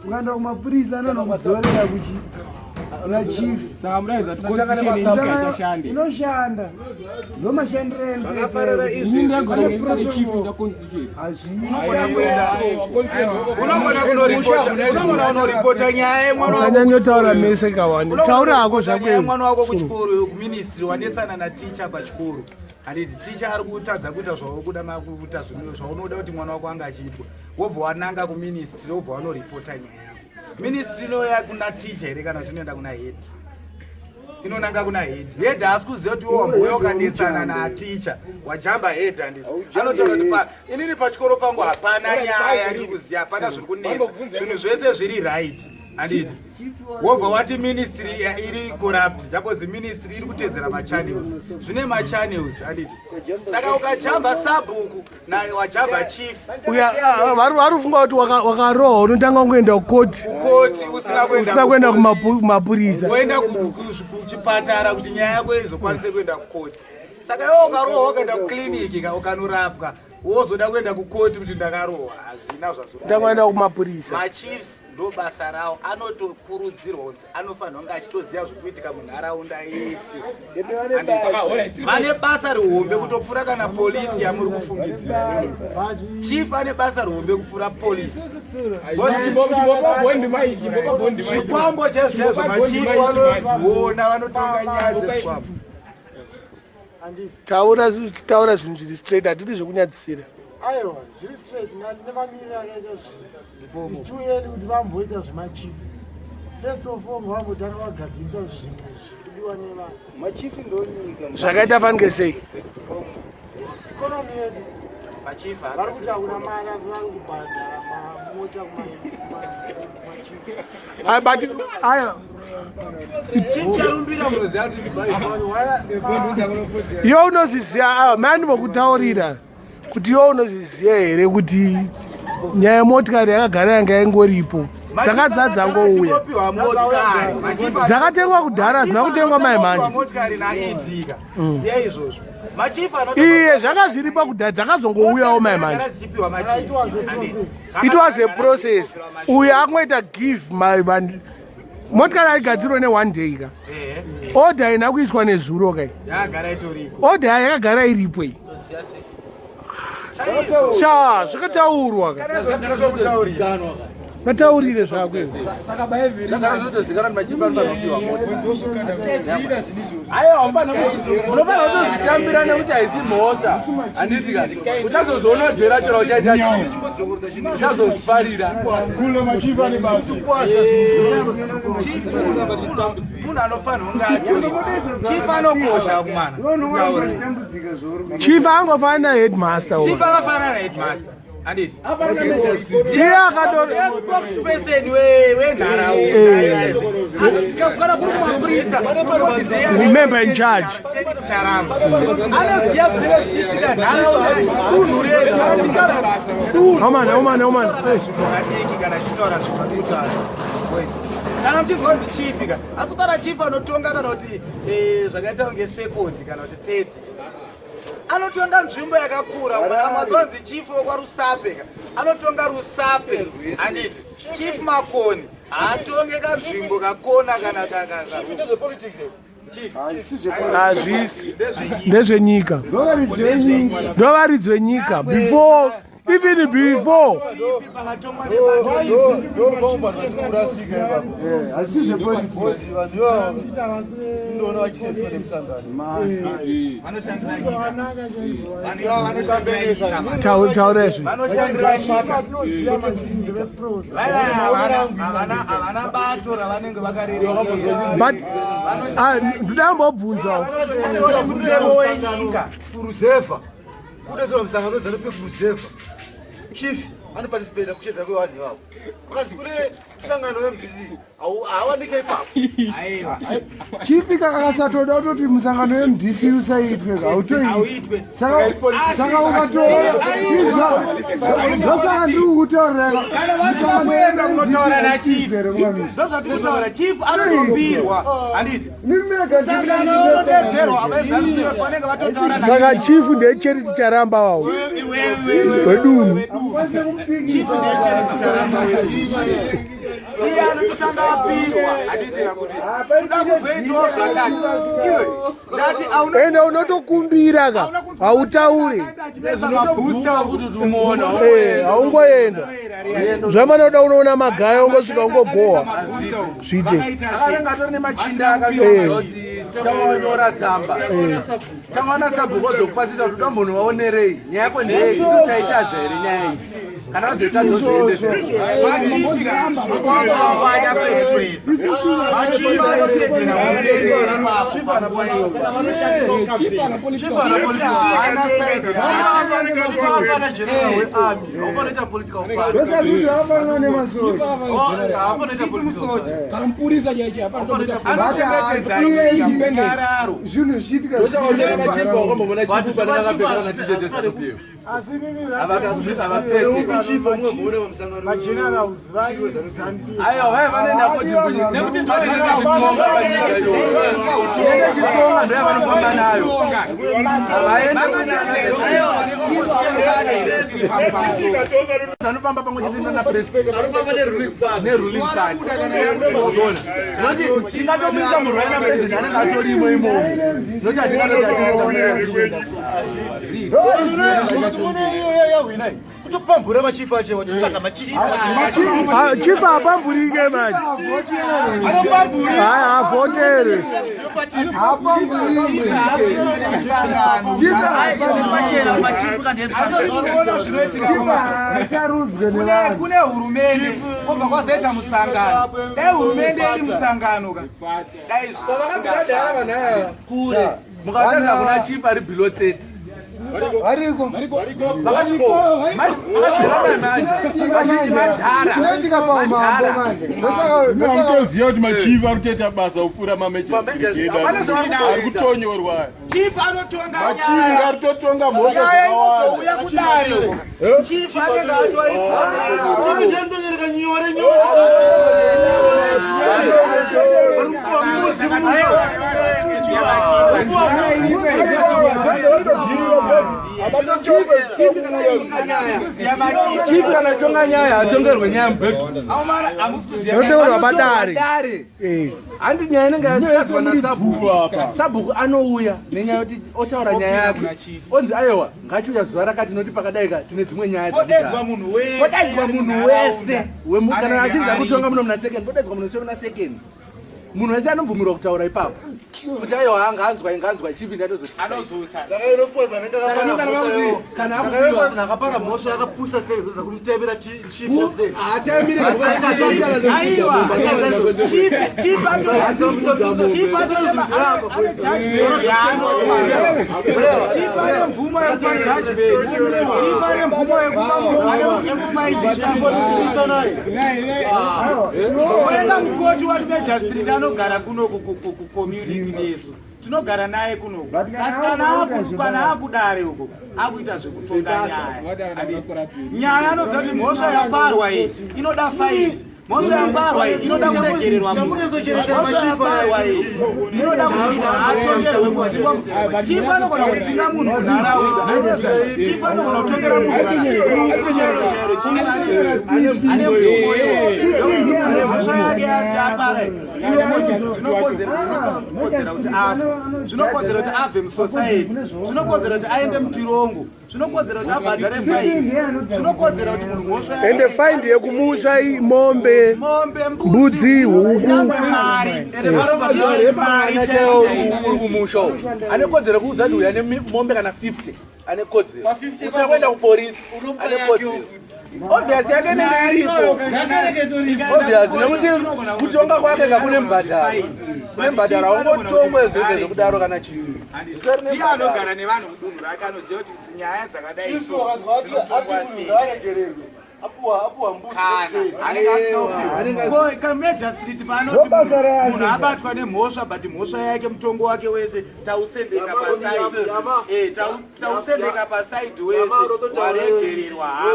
S10: Ukaenda kumapurisa anonokudzorera kuchi kuna chief.
S9: Saka muraidza kuti constitution yenyika ichashande.
S10: Inoshanda. Ndomashandiro
S1: Zvakafanana izvi.
S9: Ini ndagona kuisa nechief ita constitution.
S1: Unogona kuenda. Unogona kunoripota. Unogona kunoripota nyaya yemwana wako.
S2: Usanyanyotaura mese kawani. Taura hako
S1: Nyaya yemwana wako
S2: zvako.
S1: kuchikoro kuministry wanetsana naticha pachikoro. Handiti ticha ari kutadza kuita zvaunoda makuita zvinhu zvaunoda kuti mwana wako anga achiitwa. Wobva wananga kuministry wobva wanoripota nyaya yako. Ministry inouya kuna ticha here kana kuti inoenda kuna head? Inonanga kuna head. Head haasi kuziva kuti iwe wambouya ukanetsana naticha. Wajamba head handiti. Anotaura kuti inini pachikoro pangu hapana nyaya yandiri kuziva, hapana zviri kunetsa. Zvinhu zvese zviri right. Handiti. Wobva wati ministry iri corrupt. Jakozi ministry iri kutedzera machannels. Zvine machannels handiti. Saka ukajamba sabhuku na wajamba chief
S2: Uya vari kufunga kuti wakarohwa unotanga kungoenda kukoti
S1: kukoti usina kuenda
S2: usina kuenda kumapurisa.
S1: woenda kuchipatara kuti nyaya yako izokwanise kuenda kukoti. Saka iwe ukarohwa ukaenda kukliniki ukanorapwa wozoda kuenda kukoti kuti ndakarohwa hazvina zvazvo.
S2: Tanga kuenda kumapurisa.
S1: Machiefs ndo basa rawo, anotokurudzirwa kunzi anofanirwa kunge achitoziva zviri kuitika munharaunda yese. Vane basa rihombe kutopfuura kana polisi yamuri kufungidzira. Chief ane basa rihombe kupfuura polisi. Zvikwambo chaizvo chaizvo machief vanodziona, vanotonga nyaya dzezvikwambo.
S2: Taura taura zvinhu zviri straight, hatidi zvekunyadzisira.
S8: Aiwa, zviri straight nemamiriro akaita zvinhu. It's too early kuti vamboita zvemachief. First of all vambotanga vagadzirisa zvimwe zvikudiwa nevanhu.
S10: Machief ndonyika.
S2: Zvakaita fanike sei?
S8: Economy yedu
S1: Machief
S8: vari kuti hakuna mari asi vari kubhadhara mamota kumachief.
S2: Ayi, but aya
S1: Chief Charumbira munoziva kuti
S2: iwe unozviziva ava mani vokutaurira kuti iwe unozviziva here kuti nyaya yemotikari yakagara yanga ingoripo, dzakadza dzangouya
S1: Piwa motikari. Machief
S2: dzakatengwa kudhara, dzina kutengwa mai manje.
S1: Motikari naED ka. Siya izvozvo. Machief
S2: Iye zvanga zviripo kudhara, dzakazongouyawo mai manje.
S1: Dzichipiwa machief.
S2: It was a process. Uyu akungoita give my vanhu motikari aigadzirwe ne1 day ka. Order ina kuiswa nezuro kai.
S1: Yagara itoriko.
S2: Order yakagara iripo iyi. Sha zvakataurwa ka. Vataurire zvako iwe.
S6: Saka baevheri
S4: Zvakatozikanwa kuti machief anofanira kupiwa mota.
S6: Aiwa, unofanira kutozvitambira nekuti haisi mhosva, handiti ka? Uchazozviona jera chero uchaita chief, uchazozvifarira.
S5: Kule machief ane basa.
S1: Chief munhu anofanira kunge atori. Chief anokosha kumana.
S10: Unoona zvauri.
S2: Chief angofanana headmaster.
S1: Chief akafanana na headmaster. Handiti.
S2: Iye akatori
S1: Spokesperson wenharaunda. Kana kuri kumapurisa
S2: Remember in charge.
S1: Charamba. Anoziva zvinenge zvichiitika nharaunda dunhu redu.
S2: Omana, omana, omana.
S1: Kadiki kana chitaura zvakutaura. Kana muchinzwa kunzi chief ka, asi kana chief anotonga kana kuti zvakaita kunge second kana kuti third. Anotonga nzvimbo yakakura, matonzi chief wekwaRusape ka. Anotonga Rusape. Handiti. Chief Makoni haatonge kanzvimbo kakona kana ka. Chief.
S2: Hazvisi. Ndezvenyika.
S10: Ndovaridzi venyika.
S2: Ndovaridzi venyika before, even before.
S10: Asi zvepolitics.
S7: Ndoona vachisenzwa nemusangano.
S1: Vanoshandira nyika. Vanhu ivavo vanoshandira nyika. Man.
S2: Taura izvi.
S1: Vanoshandira nyika. Havana bato ravanenge vakarerekera.
S2: But ndoda kumbobvunzawo.
S1: Vanotora mutemo wenyika.
S7: Kuruzevha. Kudedzera musangano weZANU PF kuruzevha. Chief. Anoparticipate kuchedza kwevanhu ivavo. Kwakanzi kune musangano weMDC, haawanike ipapo.
S10: Chief kakasatoda kutoti musangano weMDC usaitwe, hautoitwe. Saka ukatoona zvosaka ndiri kukutaurira.
S1: Kana vasina kuenda kunotaura nachief, ndozvatikutaura, chief anotombirwa, handiti? Musangano unodedzerwa veZANU-PF vanenge vatotaura.
S2: Saka chief ndeCharity Charamba wawo wedunhu.
S1: Chief ndeCharity Charamba wedunhu. Iye anototanga apirwa, handiti? Kuti toda kuzoitawo zvakati, iwe ndati auna.
S2: Ende unotokumbira ka, hautauri. Haungoenda zvamanoda, unoona magaya, ungosvika ungogohwa zviite.
S6: Akanenge atori nemachinda akati tawanyora tsamba, tawana sabhuku ozokupasisa kuti uda munhu waonerei nyaya yako ndeyei, isusu taitadza here nyaya iyi, kana vazoitadza ozoendesa.
S1: Machief machief anoteedzera hurumende ipapo panguva iyo. Haana side.
S10: Ndosati kuti vafanana nemasoja.
S9: Kana mupurisa chaicho hapana.
S1: Anochengetedza nyararo.
S10: Zvinhu zvichiitika.
S6: Wakamboona chief panenge akapfeka kana t-shirt yeZANU-PF?
S8: Asi mimi
S7: Upi chief wamwe muone pamusangano
S8: magenerals vari
S6: Aiwa, vaya vanoenda koti
S1: Nekuti
S6: Chitonga panyika iyo inenge Chitonga ndo yavanofamba nayo, havaende. Anofamba pamwe chete nana president neruling party. Unoona noti tingatomisa munhu waina president anenge atorimo imomo, noti hatingatoti.
S7: Kuti mune iyo yahwina iyi, kutopambura machief acho, watotsvaga machief.
S2: Ah, chief hapamburike manje.
S7: Anopambura.
S2: Hayi, havhotere.
S10: Hapamburimwe.
S1: Unoona zvinoitika.
S10: Asarudzwe
S1: Kune
S10: nevanhu.
S1: Kune hurumende, kwobva kwazoita musangano. Dai hurumende iri musangano ka, dai.
S6: Kure mukatadza kuna chief ari below 30.
S10: Variko.
S6: Vazhinji madhara.
S10: Chinoitika paumambo manje.
S5: Unotoziva kuti machief ari kutoita basa kupfuura
S6: Mamajors. Hapana zvavari
S5: mamajari kutonyorwa.
S1: Chief anotonga
S5: Machief
S1: nyaya.
S5: ari kutotonga mhosva
S1: Nyaya
S5: dzakawanda.
S1: inozouya kudare, chief anenge atoikonera.
S7: Chief ndiye ndonyereka nyore nyore. Vari kupuwa mbuzi kumusha. Vari kupuwa
S6: Chief kana tonga nyaya, atongerwe nyaya mubedroom.
S2: Yotaurwa padare.
S6: Dare. Handi nyaya inenge yatadzwa nasabhuku, sabhuku anouya nenyaya yoti otaura nyaya yake, onzi aiwa, ngachiuya zuva rakati, noti pakadai ka tine dzimwe nyaya.
S1: Kodaidzwa munhu wese.
S6: Kodaidzwa munhu wese kana
S1: Anenge
S6: achinza
S1: arimo.
S6: kutonga muno muna second, kodaidzwa munhu wese muna second, munhu wese anobvumirwa kutaura ipapo kuti aiwa, anganzwa inganzwa chief ndatozoti.
S1: Anozosa.
S7: Saka inopuwa vanenge
S6: Saka
S7: akapara
S6: kana
S7: mhosva
S6: vakuti-
S7: iwo.
S6: kana
S7: Saka
S6: akupiwa-
S7: inopuwa munhu akapara mhosva akapusa sei zoza kumutemera chief officer.
S6: Hatamirire.
S1: Aiwa, chief chief chief chief ane mvumo yekupa judgment. Chief ane mvumo yekupa munhu yekufaidhisa. Kuenda mukoti wati magistrate anogara kunoku kucommunity nesu tinogara naye kunoku,
S10: But kana
S1: asi kana
S10: akuita
S1: kana akudare uko akuita zvekutonga nyaya. Nyaya anoziva kuti mhosva yaparwa iyi inoda faini, mhosva yaparwa iyi inoda kuregererwa munhu, mhosva yaparwa iyi inoda kuti munhu atongerwe kudzingwa. Chief anogona kudzinga munhu munharaunda, chief anogona kutongera munhu kana rufu chairo chairo. Chief ane mvumo iyo, mhosva yake yapara zvinokodzera kuti afe, zvinokodzera kuti abve musociety, zvinokodzera kuti aende mutirongo, zvinokodzera kuti abhadhare faini, zvinokodzera kuti munhu mhosva yake.
S2: Ende faindi yekumusha mombe,
S1: mombe,
S2: mbudzi, huku.
S1: Nyangwe mari.
S6: Ende mari chaiyo uri kumusha uku, ane kodzero yekuudza kuti uyu ane mombe kana 50, ane kodzero usina kuenda kupolisi, ane kodzero obvious yake inenge iripo obvious, nekuti kutonga kwake kakune mubhadharo, kune mubhadharo, haungotongwe zvese zvekudaro kana chii.
S1: Ndiye anogara nevanhu mudunhu rake, anoziva kuti nyaya dzakadai
S7: Chief
S1: so
S7: wakanzwa ati
S1: dzinotongwa
S7: ati munhu
S1: sei.
S7: ngaaregererwe.
S1: Kana street paanoti munhu abatwa nemhosva, but mhosva yake, mutongo wake wese tausendeka paside, tausendeka paside, wese waregererwa hako,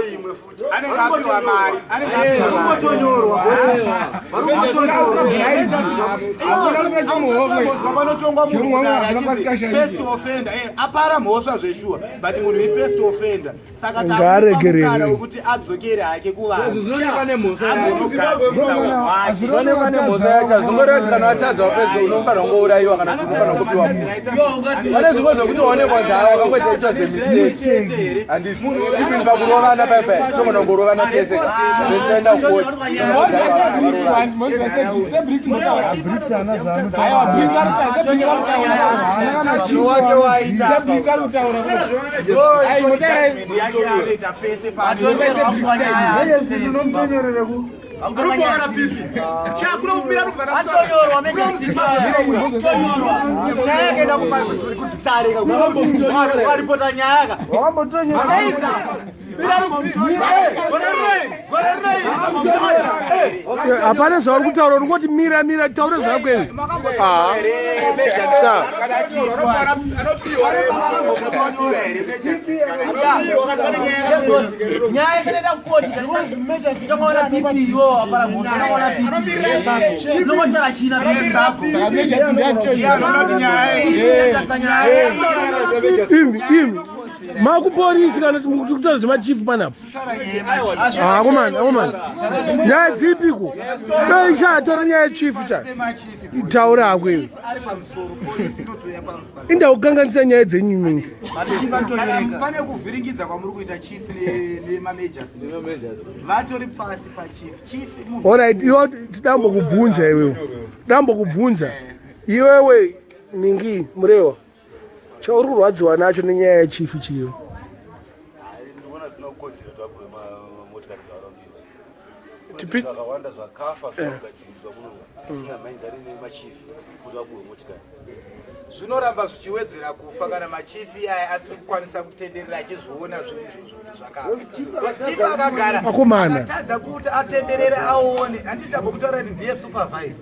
S1: anenge apiwa mari, anenge apiwa. Panotongwa munhu kudare achinzi first offender, apara mhosva zveshuwa, but munhu ifirst offender, saka
S2: Ngaaregererwe.
S1: wekuti adzokere hake kuvanhu.
S6: Zvinoonekwa nemhosva yacho, zvinoonekwa nemhosva yacho. Hazvingoreva kuti kana watadza wapedza unofanira kungourayiwa kana kuti unofanira kupiwa munhu. Pane zvimwe zvokuti waonekwa kuti hawa wakangoita it was a mistake, handiti? Even pakurovana paipai togona kungorovana tese, zvesitaenda kukoti.
S10: Bricks ana.
S9: Aiwa, Bricks ari kutaura, seBricks ari kutaura. SeBricks ari kutaura. Ai, mutaura.
S1: Yake pese.
S10: Unomutonyorere ku
S1: Arikuona pipi chakunomira. Nyaya yakaenda kudzitare, waripota nyaya ka.
S10: Wakambotonyora?
S2: Hapana zvauri kutaura, uri kungoti mira mira, taure zvako izvi. Ah. Sha.
S11: Nyaya isinoenda kukoti, tongoona PP, iwo wapara mhosva, tongoona PP nongochara china.
S9: Saka Major ndiatonyorwa.
S2: Imi imi makuporisi kana kuti muri kutaura zvemachifu panapa? Akomana, akomana, nyaya dzipiko? Beisha atora nyaya yechifu cha taura hako iwe.
S1: Ari pamusoro, polisi inotoya pamusoro.
S2: Inda kukanganisa nyaya dzenyu imini.
S1: Saka pane kuvhiringidza kwamuri kuita. Chief nemamajor vatori pasi pachief. Chief munhu.
S2: Alright, iwe tidambokubvunza, iwewe dambokubvunza iwewe ningi Murewa, chauri kurwadziwa nacho nenyaya yechifu chiyo?
S7: Ndikuona zvisina kukodzera kuti vapuwe motikari dzavarambiwa.
S2: Tipi-
S7: Zvakawanda zvakafa zvinogadziriswa kuno asina mhainzani nemachifu kuti vapuwe motikari.
S1: Zvinoramba zvichiwedzera kufa kana machifi aya asiri kukwanisa kutenderera achizviona zvinhu izvozvo kuti zvakafa. Chief akagara
S2: Akomana.
S1: akatadza kuti atenderere aone, handiti? Ambokutaura kuti ndiye supervisor,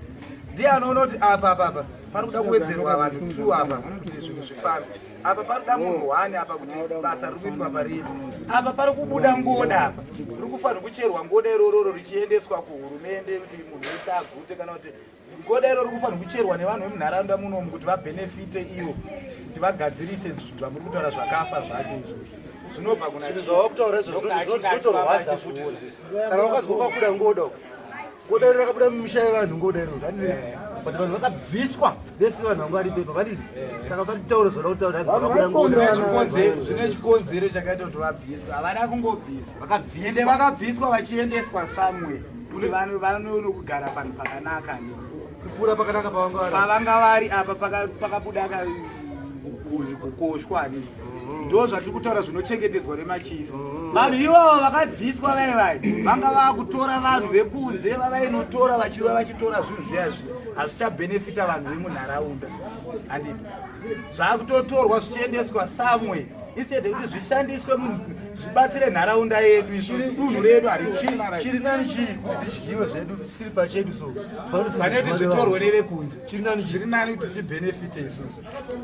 S1: ndiye anoona kuti apa apa apa pari kuda kuwedzerwa vanhu two apa kuti zvinhu zvifambe, apa pari kuda munhu one apa kuti basa riri kuitwa pariri, apa pari kubuda ngoda, apa riri kufanira kucherwa ngoda irororo richiendeswa kuhurumende kuti munhu wese agute, kana kuti ngoda iro riri kufanira kucherwa nevanhu vemunharaunda munomu kuti vabhenefite ivo, kuti vagadzirise zvamuri kutaura zvakafa zvacho izvozvo zvinobva kuna
S7: Zvinhu zvavakutaura izvo zvinotorwadza futi izvozvo. Kana wakazwa kwakabuda ngoda uko, ngoda iro rakabuda mumisha yevanhu, ngoda iro, handiti? But vanhu vakabviswa vese, vanhu vanga vari pepa vanditi. Saka usati taure zvoda kutaura, hanzi vakabuda ngoda.
S1: Zvine chikonzero chakaita kuti vabviswe, havana kungobviswa.
S7: Vakabviswa.
S1: Ende vakabviswa vachiendeswa somewhere kuti vanhu vanonokugara panhu pakanaka, handiti?
S7: Kupfuura pakanaka pavanga vari.
S1: Pavanga vari apa pakabuda kukoshwa, handiti? Ndo zvatiri kutaura zvinochengetedzwa nemachifu. Vanhu ivavo vakabviswa vai vai vanga vakutora vanhu vekunze vavainotora, vachiuya vachitora zvinhu zviya zviya, hazvichabhenefita vanhu vemunharaunda, handiti? Zvakutotorwa zvichiendeswa somewhere instead yekuti zvishandiswe zvibatsire nharaunda yedu. Isu dunhu redu harichiri.
S7: Chiri nani chii? Kuti zvidyiwe zvedu tiri pachedu so.
S1: Pane kuti zvitorwe nevekunze.
S7: Chiri nani?
S1: Zviri nani kuti tibhenefite isusu.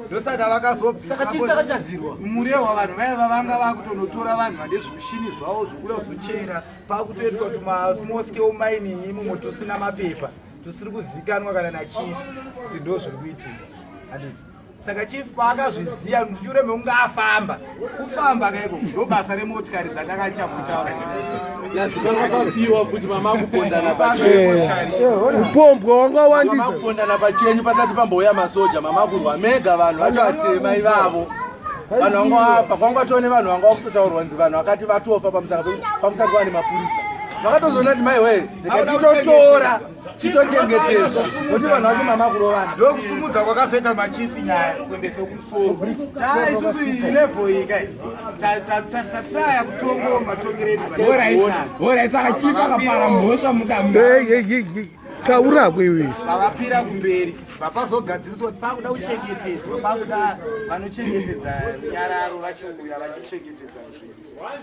S1: Ndosaka vakazobvisa.
S7: Saka chii takatadzirwa?
S1: Murehwa, vanhu vaiva vanga vakutonotora vanhu vane zvimushini zvavo zvokuya kuzochera, pakutoitwa tuma small scale mining imomo tusina mapepa, tusiri kuzikanwa kana nachief kuti ndo zviri kuitika, handiti? Saka chief paakazviziva mushure mekunge afamba, kufamba kaiko ndo basa remotikari dzatakachamotaura.
S6: Yazikanwa pafiwa futi mama kupondana.
S2: Upombwa wanga wandisa.
S6: Mama kupondana pachenyu pasati pambouya masoja, mama kurwa mega, vanhu vacho vatema ivavo, vanhu vanga vafa. Kwanga tone vanhu vanga vakutotaurwa nzi vanhu vakati vatofa pamusaka wane mapurisa, vakatozoona kuti mai wee, ndikatitotora chitochengetedzwa nokuti vanhu vacho mama kurovana.
S1: Ndokusumudza kwakazoita machifi nyaya kuendese kumusoro. Ta isusu iyi level iyi kai tatraya kutongo matongero edu.
S9: Alright, saka chief akapara mhosva muka.
S2: Hey, hey, hey, hey. Taurako iwe.
S1: Vavapira kumberi vapazogadziriswa kuti pakuda kuchengetedzwa, pakuda vanochengetedza runyararo vachiuya vachichengetedza zvinhu.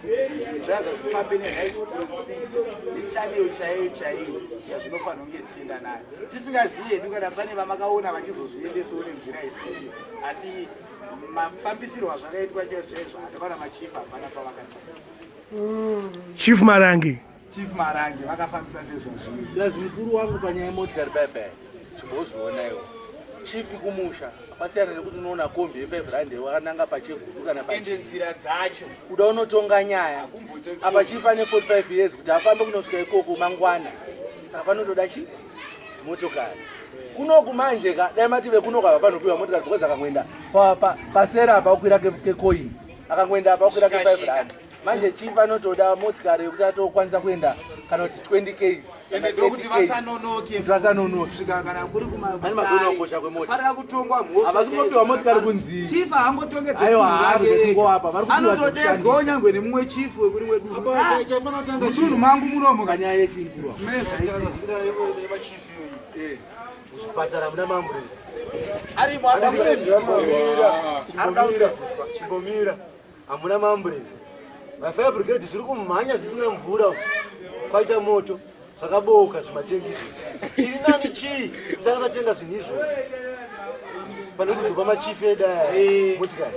S1: Zvinhu zvaza zvifambe neright procedure nechanel chaiyo chaiyo yazvinofanira kunge zvichienda nayo. Tisingazivi hedu kana pane vamakaona vachizozviendesawo nenzira isiyo, asi mafambisirwo azvakaitwa chaizvo chaizvo hapana machief hapana pavakati.
S2: Chief Marange.
S1: Chief Marange vakafambisa sezvazviri.
S6: Plus mukuru wangu panyaya yemotikari paya paya chimbozviona iwo. Chief kumusha kwasiyana nekuti unoona kombi ye 5 rand wakananga pachegutu kana
S1: pa ende nzira dzacho
S6: kuda unotonga nyaya apa chief ane 45 years kuti afambe kunosvika ikoko mangwana saka panotoda chi motokari kunoku manje ka dai mati vekunoku ava panopiwa motikari because akangoenda pasera apa okwira kekoini akangoenda apa okwira ke 5 rand manje chief anotoda motikari yekuti atokwanisa kuenda kana kuti 20 ks
S1: ende ndokuti vasanonoke
S6: vasanonoke
S1: kusvika kana kuri
S6: kumane mazonokosha kwemota
S1: farira kutongwa mhosva
S6: havasi kungopiwa motikari kunzi
S1: chief haangotongedze
S6: aiwa haarikungowapa vari
S1: anotodedzwawo nyangwe nemumwe chief wekurimwe dunhu mangu munomo
S6: panyaya yechingurwa
S7: Muzvipatara muna maambulensi.
S1: Arimo
S7: Chimbomira, chimbomira. Hamuna maambulensi. Mafire brigade zviri kumhanya zvisina mvura kwaita moto zvakabooka zvimatengi izvi. Chiri nani chii tisanga tatenga zvinhu izvozvo pane kuzopa machief edu aya motikari.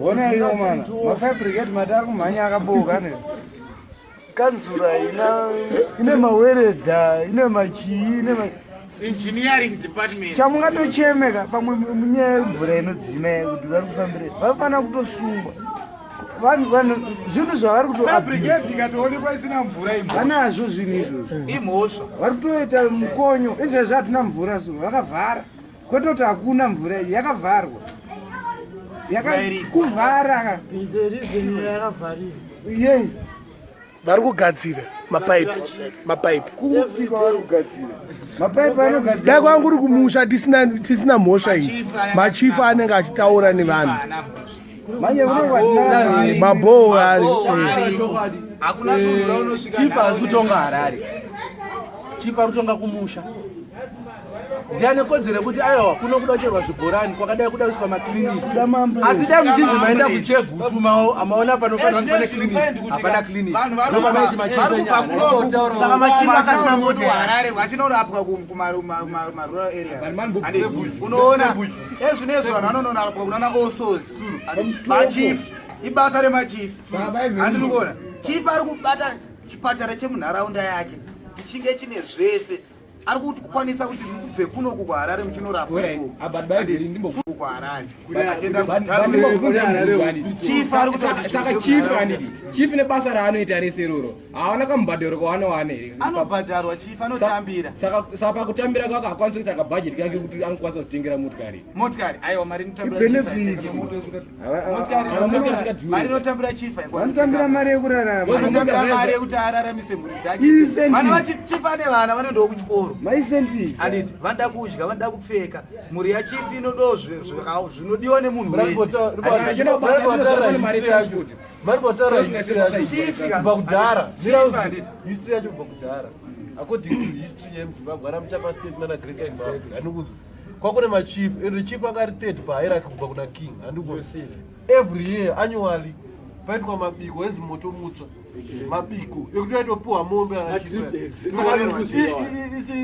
S10: Ona iyo mana mafire brigade mati ari kumhanya akabooka ne kanzura ina ine maweredha ine machii ine ma
S1: engineering department
S10: chamungatochemeka pamwe munyaya yemvura inodzima kuti vari kufambira vanofanira kutosungwa vanhu vanhu zvinhu zvavari
S1: kutobrigade ikatoonekwa isina mvura imhosva
S10: vanazvo zvinhu izvozvo
S1: imhosva
S10: vari kutoita mukonyo izvezvi hatina mvura so vakavhara kwete kuti hakuna mvura iyo yakavharwa kuvhara
S2: yei vari kugadzira mapaipi mapaipi
S10: mapaipi anogadzira
S2: dai kwangu uri kumusha tisina tisina mhosva iyi machifu anenge achitaura nevanhu
S10: manje
S2: mabhoho ari
S1: hakuna dunhu raunosvika
S6: chief haasi kutonga harare chief ari kutonga kumusha ndiane kodzero yekuti aiwa kuno kuda kucherwa zvibhorani kwakadai kuda kuiswa makliniki asi dai muchinzi maenda kuchegutu maona panofanira kuti pane kliniki hapana kliniki
S1: saka machief akasina mota harare vachinorapwa kumarural area unoona ezvinezvi vanhu vanonorapwa kunana osos machief ibasa remachief handiri kuona chief ari kubata chipatara chemunharaunda yake tichinge chine zvese ari kukwanisa kuti kubve kunoku kuharare muchinorapwa kuharare
S9: saka chief anidi chief nebasa raanoita rese iroro haana kamubhadharo kaanowana here
S1: anobhadharwa chief anotambira
S9: saka pakutambira kwake hakwanisi kuita kabhajeti kake kuti anokwanisa kuzvitengera motikari
S1: motikari aiwa mari mari inotambira chief
S10: vanotambira mari yekurarama
S1: vanotambira mari yekuti araramise mhuri dzake vana vachief ane vana vanoendawo kuchikoro
S10: maisenti
S1: anditi vanoda kudya vanoda kupfeka mhuri yachief inodawo zvinodiwa nemunhu
S7: wesebva kudhara history yacho kubva kudhara according to history yemuzimbabwe ana mutapa state nana great zimbabwe anokunzwa kwakune machief and chief anga ari third pahierarchy kubva kuna king handikuona every year annually paitwa mabiko enzi moto mutsva mabiko ekuti aitopiwa mombe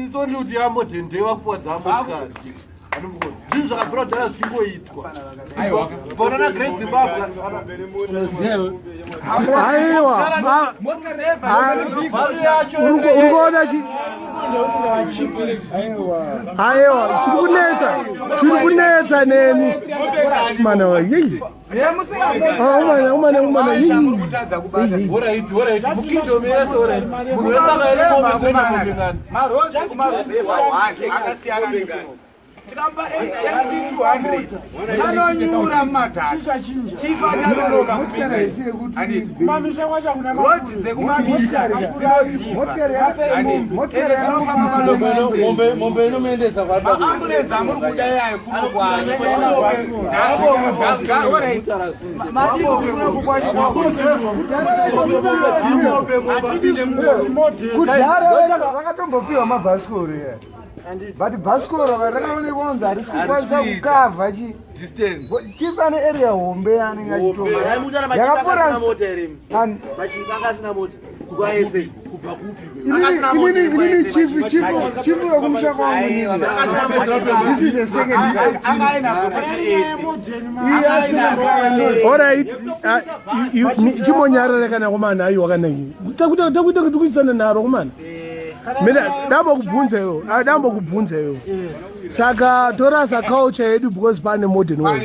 S7: isonly kuti yamodern day vakupiwa dzamotikari zvinhu zvakabvira kudhara zvichingoitwa kubva na great zimbabwe
S2: aiwa uri kuona chi aiwa chiri kunetsa chiri kunetsa neni mana yei umana umana umana
S1: Tikamupa mp 200 anonyura mumadhaka. Chief achanonoka
S8: Kumamisha kwacho hakuna
S1: Rodhi dzekumamisha
S6: Mombe inomuendesa
S1: maambulensi amuri kuda iyayo kuno
S10: Kudhara vakatombopiwa mabhasikoro iya. But bhasikoro rakaonekwa kunzi harisi kukwanisa kukavha chi chief ane area hombe yaanenge achitonga yakapfuura Ani- Inini chief chief chief wekumusha kwangu inini. This is a second guy.
S2: Alright, chimbonyarara kana komana aiwa kana ini takuita takuita tikuisana naro komana. Mina dambokubvunza iwe, ah, dambokubvunza iwe. Saka torasa culture yedu because pane modern world.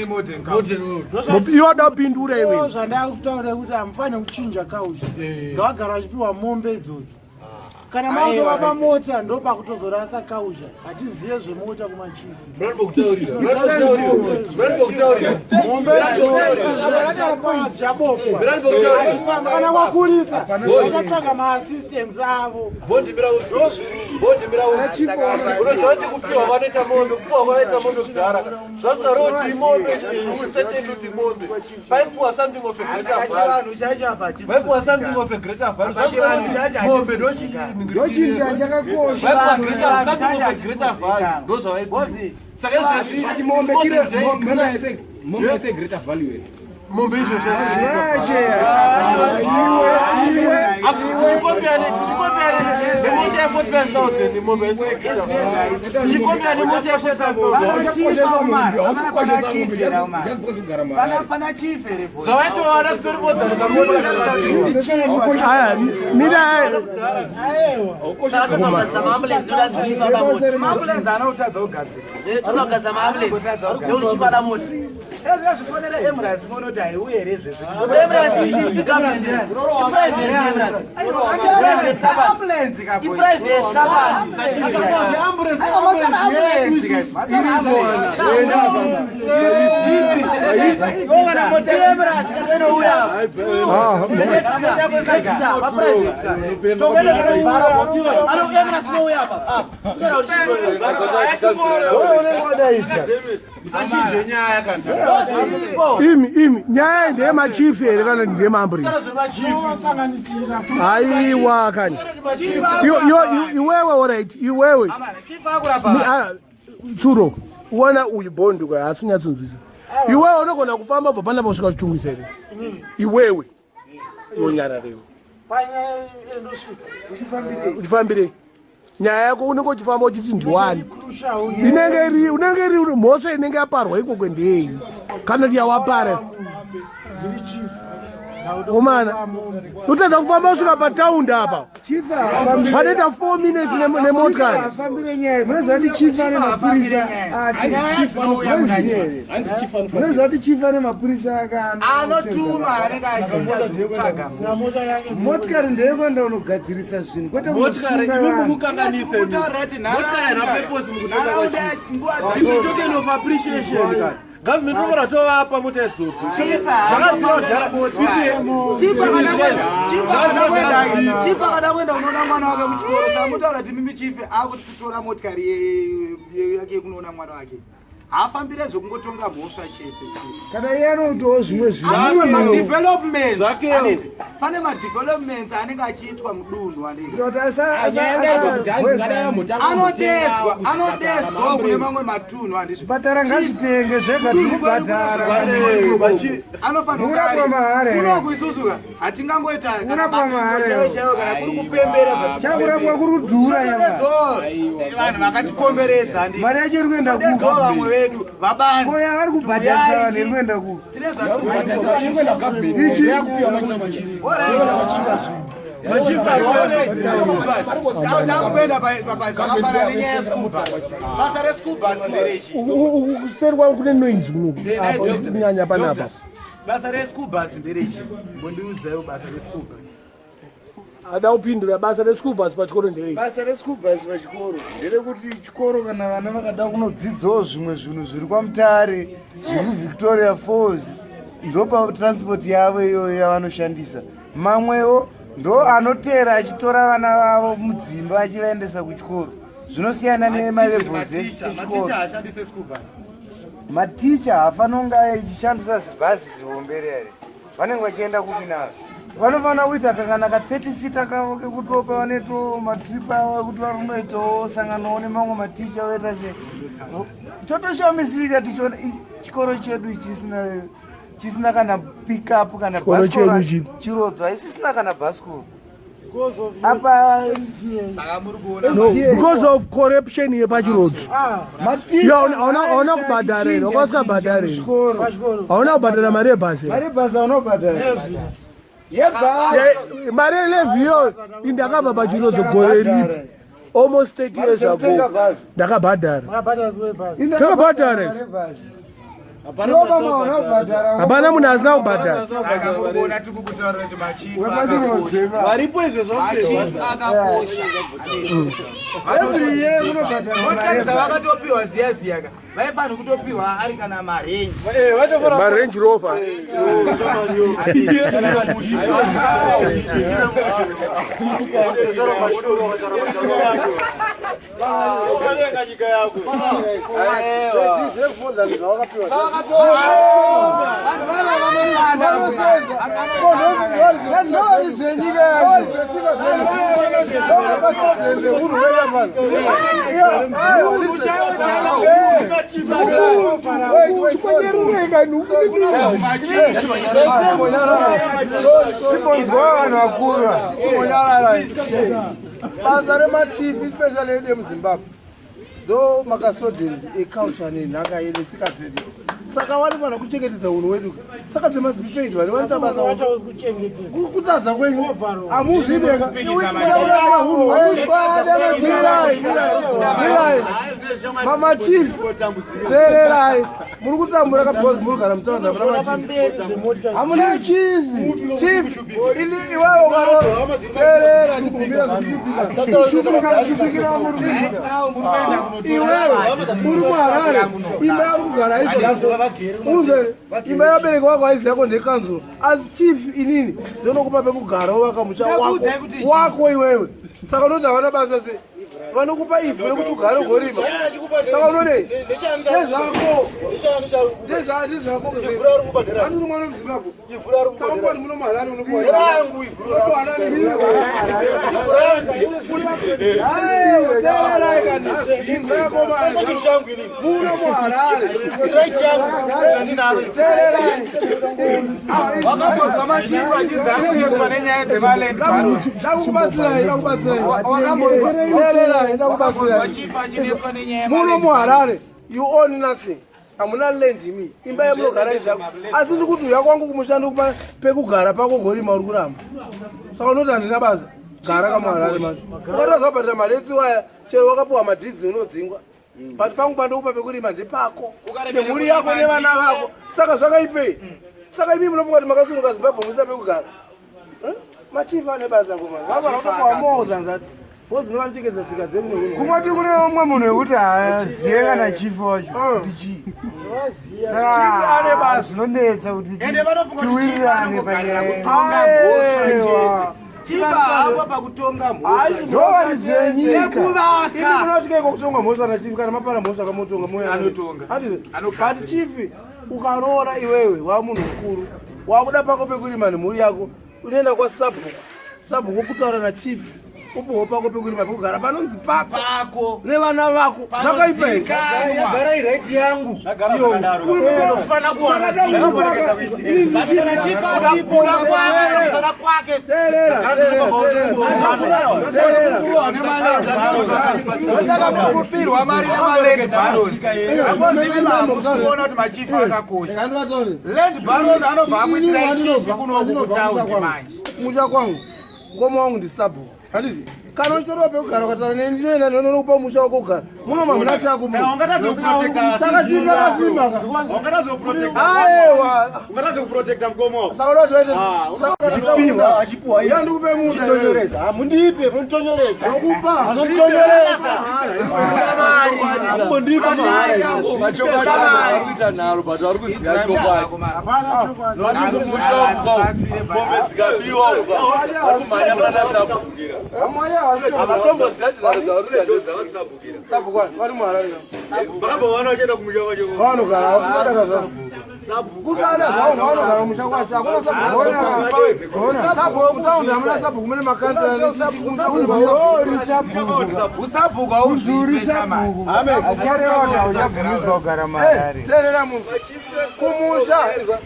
S2: Iwe wada kupindura iwe.
S8: Zvandakutaura kuti hamufaniri kuchinja kaucha, ngavagara vachipiwa mombe idzodzo. Kana makutovapa mota ndopakutozorasa kausha, hatizive zvemota kumachifu. Kana kwakurisa vakatsvaga maassistance avo.
S6: Unoziva kuti kupiwa kwanoita mombe, kupiwa kwanoita mombe kudhara zvasikarooti mombe useteni kuti mombe paipiwa something of a greater value, paipiwa something of a greater value. Zvasikarooti mombe
S10: Ndochinhu chakakosha.
S6: Vaipiwa something of a greater value, ndozvavaipiwa. Saka izvezvi
S9: Mombe chire mombe yese greater value here?
S7: Mombe izvozvo
S1: Pana chief here?
S6: Zvavaitowana zvitori
S2: Aya, mira.
S1: Maambulensi anotadza kugadzira. Ezvifonera Emirates monoti haiuye here izvezvi? Ambulance ka boy.
S2: Imi imi, nyaya ndeyemachief here kana ndeyemaambulensi? Aiwa kani. Iwewe, alright, iwewe. Ah, tsuro uona uyu bhondi ka haasi kunyatsonzwisa. Iwewe unogona kufamba bva panapa kusvika Chitungwiza here iwewe? Wonyararewo.
S8: Panyaya endosvika.
S2: Uchifambirei nyaya yako? Unenge uchifamba uchiti ndiwani inenge iri, unenge iri mhosva inenge yaparwa ikoko ndeyei kana kuti yawapara? Omana, utadza kufamba kusvika pataundi apa panoita 4 minutes nemotikari.
S10: Afambire nyaya. Munoziva kuti chief ane mapurisa ake? Munoziva here? Munoziva kuti chief ane mapurisa ake?
S1: Anotuma anenge achiita zvekutsvaga.
S10: Motikari ndeyekuenda unogadzirisa zvinhu, kwete
S4: Motikari
S10: kunosunga
S4: imi
S10: vanhu.
S4: mukukanganisa imi. Motikari haina purpose mukutonga
S1: Nharaunda nguva
S4: kwacho. It's a token of appreciation kani. Government inogona tovapa mota idzodzo. Zvakabvira kudhara.
S1: Chief akada kuenda unoona mwana wake kuchikoro, samutaura kuti mimi chief akutora motikari yake yekunoona mwana wake. Haafambire zvekungotonga mhosva chete chief.
S10: Kana iye anoitawo zvimwe
S1: Pane
S10: zvinhu.
S1: madevelopments.
S4: Zvakewo.
S1: Handiti, pane madevelopments anenge achiitwa mudunhu, handiti?
S10: Kuti
S1: Anodedzwa, anodedzwa kune mamwe matunhu, handiti?
S10: Zvipatara ngazvitenge zvega, tinobhadhara.
S1: Anofanira
S10: Murapwa mahara here?
S1: kunoku isusu hatingangoita
S10: Kurapwa mahara
S1: chaiwo chaiwo kana kuri kupembera.
S10: Chakurapwa kuri kudhura yava.
S1: Vanhu vakatikomberedza, handiti?
S10: Mari yacho iri kuenda
S1: Todedzawo
S10: kupi?
S1: vamwe vedu vabanzi.
S10: Ko yavari kubhadharisa vanhu iri kuenda kupi?
S1: Tine
S10: Ichi.
S1: Takuenda zvakafanana nenyaya yeschool bus. Basa reschool bus nderechi?
S2: Kuseri kwangu kune noise kunoku apa, kunyanya panapa.
S1: Basa reschool bus nderechi? Mbondiudzaiwo basa reschool bus.
S2: Ada kupindura basa reschool bus pachikoro nderei?
S10: Basa reschool bus pachikoro nderekuti chikoro kana vana vakada kunodzidzawo zvimwe zvinhu zviri kwaMutare, zviri kuVictoria Falls, ndopatransport yavo iyoyo yavanoshandisa. Mamwewo ndo anoteera achitora vana vavo mudzimba achivaendesa kuchikoro. Zvinosiyana nemalevels echikoro. Maticha haafaniri kunge achishandisa zibhazi zihombe riya riya. Vanenge vachienda kupi nazvo? Vanofanira kuita kakana ka 30 sita kavo kekutopa vanoitawo matrip avo ekuti vari kunoitawo sanganowo nemamwe maticha voita se totoshamisika tichiona chikoro chedu chisina chisina kana pick up kana bhasikoro chirodzo haisisina kana bhasikoro apa
S2: no because of corruption yepachirodzo hauna kubhadhara here wanga usingabhadhara here hauna kubhadhara mari yebhasi
S10: mari yebhasi hauna kubhadhara
S2: mari yelevhi iyo indakabva pachirodzo gore ripi almost 30 years ago ndakabhadhara takabhadhara hapana munhu asina kubhadhara
S4: varipo izvo
S1: zvakatopiwa ziya ziyaka vaifanira kutopiwa ari kana marenji
S2: marange rover
S10: Simbonzwa vanhu vakura
S2: basa remachief especially edu emuzimbabwe ndo macustodians eculture nenhaka yedu tsika dzedu saka vanofanira kuchengetedza unhu wedu saka they must be paid vane vanoita basa kutadza kwenyu hamuzvideka mamachief teererai muri kutambura ka because muri kugara mutaura hamuna chief chief ini iwewe ukateerera chibvumira zvekushupika muri kuita iwewe uri muharare imba yauri kugara haisi yako unzwe imba yabereki wako haisi yako ndekanzuro asi chief inini ndonokupa pekugara wovaka musha wako wako iwewe saka unoti havana basa sei vanokupa ivhu rekuti ugare ugorima saka unodei ndezvako ndezvako anuri mwana wemuzimbabwe saka kwani muno muharare unomuno muharare
S1: wakambonzwa machifu achinzi ari kunetswa nenyaya dzemaland baron
S2: ndakukubatsirai ndakubatsirai teererai ndakubatsirai muno muharare you own nothing hamuna land imi imba yamunogara izvako asi ndikuti uya kwangu kumusha ndikupa pekugara pako gorima uri kuramba saka unoti handina basa gara kamuharare manje ukatoza kubhadhara mari etsiwaya chero wakapiwa madhidzi unodzingwa but pangu pandokupa pekurima ndepako nemhuri yako nevana vako saka zvakaipei saka imi munofunga kuti makasununga zimbabwe musina pekugara machief ane basa komana vavanotopawa more than that because novanochengedza tsika dzedu
S10: kumati kune umwe munhu wekuti haazive kana chief wacho kuti chii
S2: Chief ane basa.
S10: zvinonetsa kuti
S1: ende vanofunga kuti chief
S10: tiwirirane
S1: anongogarira
S10: panyaya
S1: kutonga mhosva chete chief haapo pakutonga mhosva
S10: ndovaridzi venyika
S1: nekuvaka
S2: Imi munotya iko kutonga mhosva na chief kana mapara mhosva kamotonga moya
S1: Anotonga.
S2: Handizvo?
S1: Anogadzira.
S2: But chief ukaroora iwewe wa munhu mukuru wakuda pako pekurima nemhuri yako unoenda kwasabhuku sabhuku kutaura na chief upiwo pako pekurima pekugara panonzi pako
S1: pako
S2: nevana vako zvakaipa here
S7: yagara iright yangu
S1: unofana kuwana kura kwake musana kwake ndosaka muri kubirwa mari nemaland barons akozivi mahamusi kuona kuti machifu akakosha land baron anobva akuitirai chifi kunoku kutaundi manje
S2: musha kwangu Mukoma wangu ndisabhuku, handiti? Kana uchitoriwa pekugara ukataura neni ndinoenda ndinonokupa musha wako kugara muno mamuna chako. Saka chii chakasimba ka? Aiwa, saka uda
S7: Achipiwa, achipiwa.
S2: toita ndikupe munda.
S7: Chitonyoreza. Hamundipe, munitonyoreza.
S2: Ndokupa.
S7: Munitonyoreza. Hamundipa mahara.
S6: Machokwadi vari kuita nharo, but vari kuziva chokwadi. Nokuti kumusha uko mombe dzikabiwa uko vari kumhanya kunana sabhukira. Havasomboziva kuti nharo dzavari kuita ndedzavasabhukira.
S2: Sabhuku vari muHarare.
S7: Vakambovaona vachienda kumusha kwacho.
S2: Vanogara kusada kazva. Kusada zvavo vanogara kumusha kwacho. Hakuna sabhuku. Sabhuku mutaundi hamuna sabhuku, mune makansela.
S1: Usabhuku
S10: Unzuri sabhuku. Achareva kuti hauchabvumidzwa kugara muHarare.
S2: Teerera munhu. Kumusha, izwa.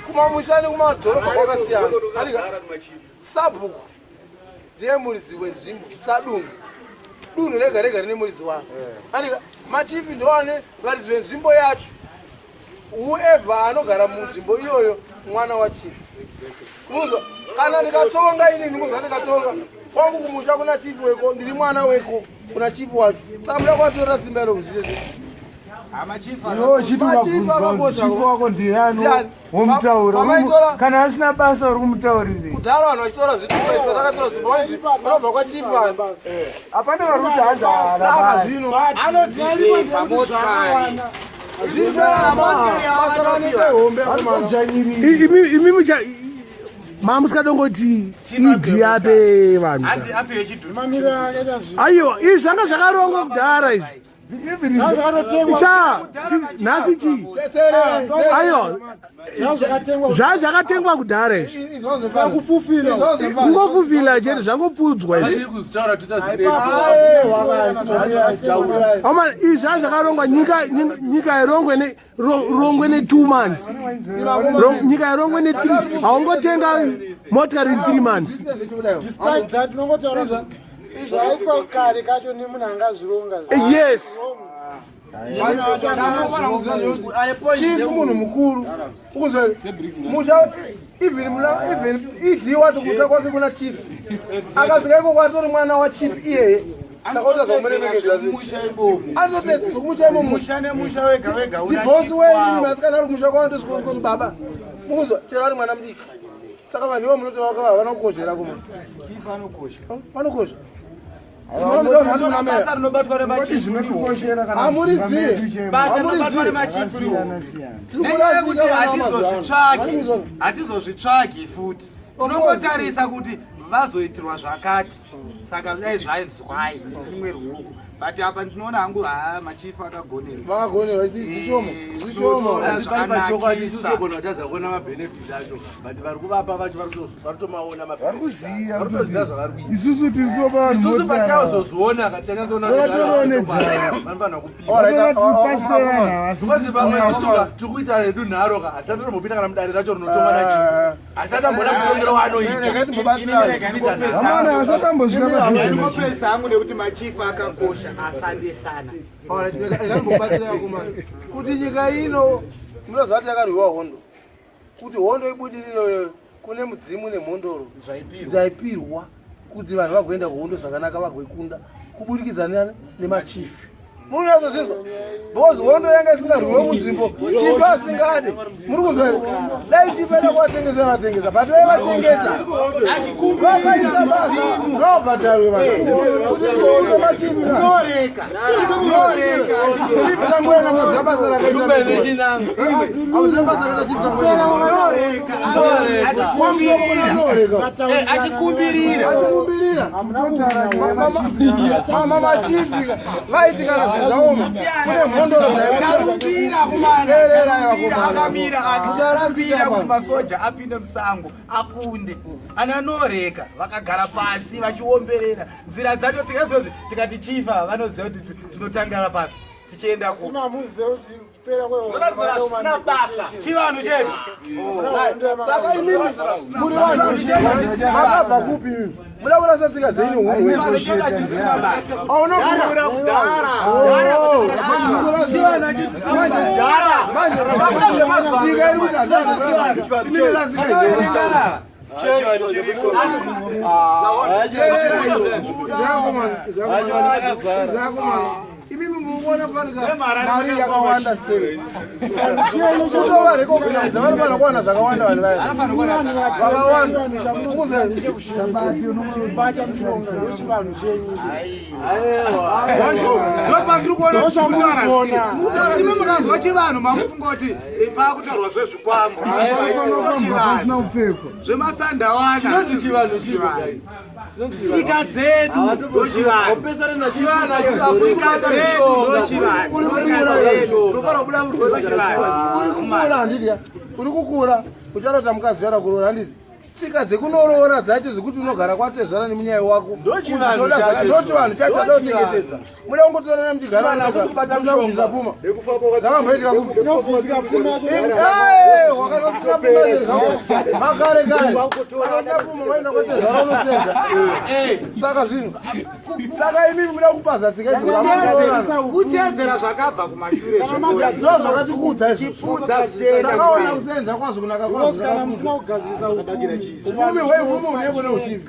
S2: Kumamusha nekumadhorobha kwakasiyana. Arika. Sabhuku ndiye muridzi wenzvimbo, sadunhu. Dunhu rega rega rine muridzi waro. Andika machifi ndoane varidzi venzvimbo yacho. Whoever anogara munzvimbo iyoyo mwana wachief. Unzwa, kana ndikatonga ini ndingonzwa ndikatonga kwangu kumusha kuna chief weko, ndiri mwana weko kuna chief wacho. Saka muda kuvatorera simba iro kuzvizezve.
S10: Iwe uchiti ukabvunzwa kunzi chifu wako ndiani,
S2: Ndiani?
S10: womutaura.
S2: Pamaitora-
S10: Kana asina basa uri kumutaurirei?
S2: Kudhara vanhu vachitora zvitupa, izvo takatora zvitupa vanzi vanobva kwachief vanhu.
S10: Hapana vari kuti hanzi haana
S2: Saka
S10: basa.
S2: zvino
S1: Anodhizivha motikari.
S2: Imi mucha mamusikadongoti ID ape vanhu. Aiwa, izvi zvanga zvakarongwa kudhara izvi. Cha nhasi chii? Aiwa, zvaa zvakatengwa kudhara izvi. Kungofufila chete, zvangopfudzwa izvi.
S6: Vachiri kuzvitaura 2008.
S2: Ama izvi zvaa zvakarongwa. Nyika nyika irongwe ne rongwe ne 2 months. Nyika irongwe ne 3. Haungotenga motikari in 3 months.
S8: Despite that, unongotaura zvaitwa kare kacho nemunhu angazvironga.
S2: Yes. Chief munhu mukuru. Ukunzwa musha, even muna even ID wacho kumusha kwake kuna chief. Akasvika ikoko atori mwana wachief iyeye. Saka utazomuremekedza. Anototedza zvokumusha imomo.
S1: Musha nemusha wega wega una
S2: Ndibhosi
S1: chief
S2: wenyu
S1: wawo.
S2: masikana ari kumusha kwavo ndosvika baba. Mukunzwa chero ari mwana mudiki. Saka vanhu ivo munoti vakava havana kukoshera kuma.
S1: Chief anokosha.
S2: Vanokosha.
S1: Basa rinobatwa nemachief.
S10: Zvinotikoshera kana
S2: Hamuriziye.
S1: Basa rinobatwa nemachief
S10: Zvakasiyana siyana.
S1: Nenyaya yekuti hatizozvitsvagi, hatizozvitsvagi futi, tinongotarisa kuti vazoitirwa zvakati, saka dai zvainzwai nekumwe ruoko, but apa ndinoona hangu haa, machifu akagonerwa.
S2: Vakagonerwa, zvishoma. Zvishoma.
S6: Asi pari pachokwadi, isusu tinogona kutadza kuona mabenefits acho, but vari kuvapa vacho vari kutomaona.
S10: Vari kuziva.
S6: Vari kutoziva zvavari kuita.
S10: Isusu tiri kutopa vanhu
S6: Isusu
S10: motikari.
S6: pachazozviona katichanyatsoona.
S10: Vakatorionedzana.
S6: Vanofanira kupima.
S10: Vatoona tiri pasi pevanhu ava, asi
S6: Because vamwe
S10: tisina-
S6: isusu ka, tiri kuita redu nharo ka, hatisati tombopinda kana mudare racho rinotongwa nachief, hatisati tambona mutongero waanoita.
S10: Vamwana vasatambosvika padhuze nachief.
S1: Ndingopesa hangu nekuti machifu akakosha, asandesana.
S2: Kuti nyika ino munoziva kuti yakarwiwa hondo, kuti hondo ibudirire kune mudzimu nemhondoro dzaipirwa kuti vanhu vagoenda kuhondo zvakanaka, vagoikunda kuburikidza nemachifi. Muri kunyatsozvinzwa? Because hondo yanga isingarwiwe munzvimbo chief asingade. Muri kunzwa here? Dai chief aida kuvatengesa, vatengesa, but vaivachengeta, vakaita basa, ngavabhadharwe vanhu kuti tiuze machief.
S1: Noreka, noreka.
S2: Chief Tangwena, munoziva basa rakaita? Hauziva basa rakaita Chief Tangwena?
S1: Noreka.
S2: Noreka.
S1: Achikumbirira.
S2: Achikumbirira. Mamachifi vaiti kana zvaoma kune mhondoro.
S1: Charumbira kumana, Charumbira akamira akikumbira kuti masoja apinde musango akunde. Ana Noreka vakagara pasi vachiomberera nzira dzacho. Tikazvozvi tikati chifa vanoziva kuti tinotangara papi tichienda ku
S8: Mamuzive kuti kupera
S1: zvisina basa chivanhu chedu.
S2: Saka imimi muri vanhu makabva kupi? Imimi muda kurasa tsika dzenyu.
S1: Chivanhu chedu hachisina basa. Chivanhu hachisina basa.
S2: Nyika iri kuti.
S10: Imimi mukuona fanika mari yakawanda sei? Kutova recognize vanofanira kuwana zvakawanda vanhu vaya. Vakawanda.
S8: Bata mushonga wechivanhu chenyu.
S1: Ndopandiri kuona kutaura siri. Imi mukanzwa chivanhu makufunga kuti pakutaurwa zvezvikwambo.
S10: Pasina kupfekwa.
S1: Zvemasandawana.
S6: Chinonzi chivanhu chipo guys.
S1: Tsika dzedu ndochivanhu. Tsika dzedu ndochivanhu.
S10: Uri kukura handiti ka? Uri kukura ucharota mukadzi uchada kuroora handiti? Tsika dzekunoroora dzacho zvekuti unogara kwatezvara nemunyai wako.
S6: Ndochivanhu chacho.
S10: Ndochivanhu chacho chadochengetedza. Muda kungotorana muchigara
S6: Chivanhu hakusi kubata
S10: kubvisa pfuma. Zvakamboitika kupi? Makare kare. Pfuma waenda kwatezvara unosenza. Saka zvinhu. Saka imimi muda kupaza tsika idzi.
S1: Kuteedzera zvakabva kumashure
S10: Ndo zvakatikudza izvo.
S1: Chipfudza zvichienda
S10: Takaona
S1: kumberi.
S10: kusenza kwazvo kunaka kwazvo.
S8: Kana musina kugadzirisa
S10: Upfumi hweupfumi hunenge neuchivi.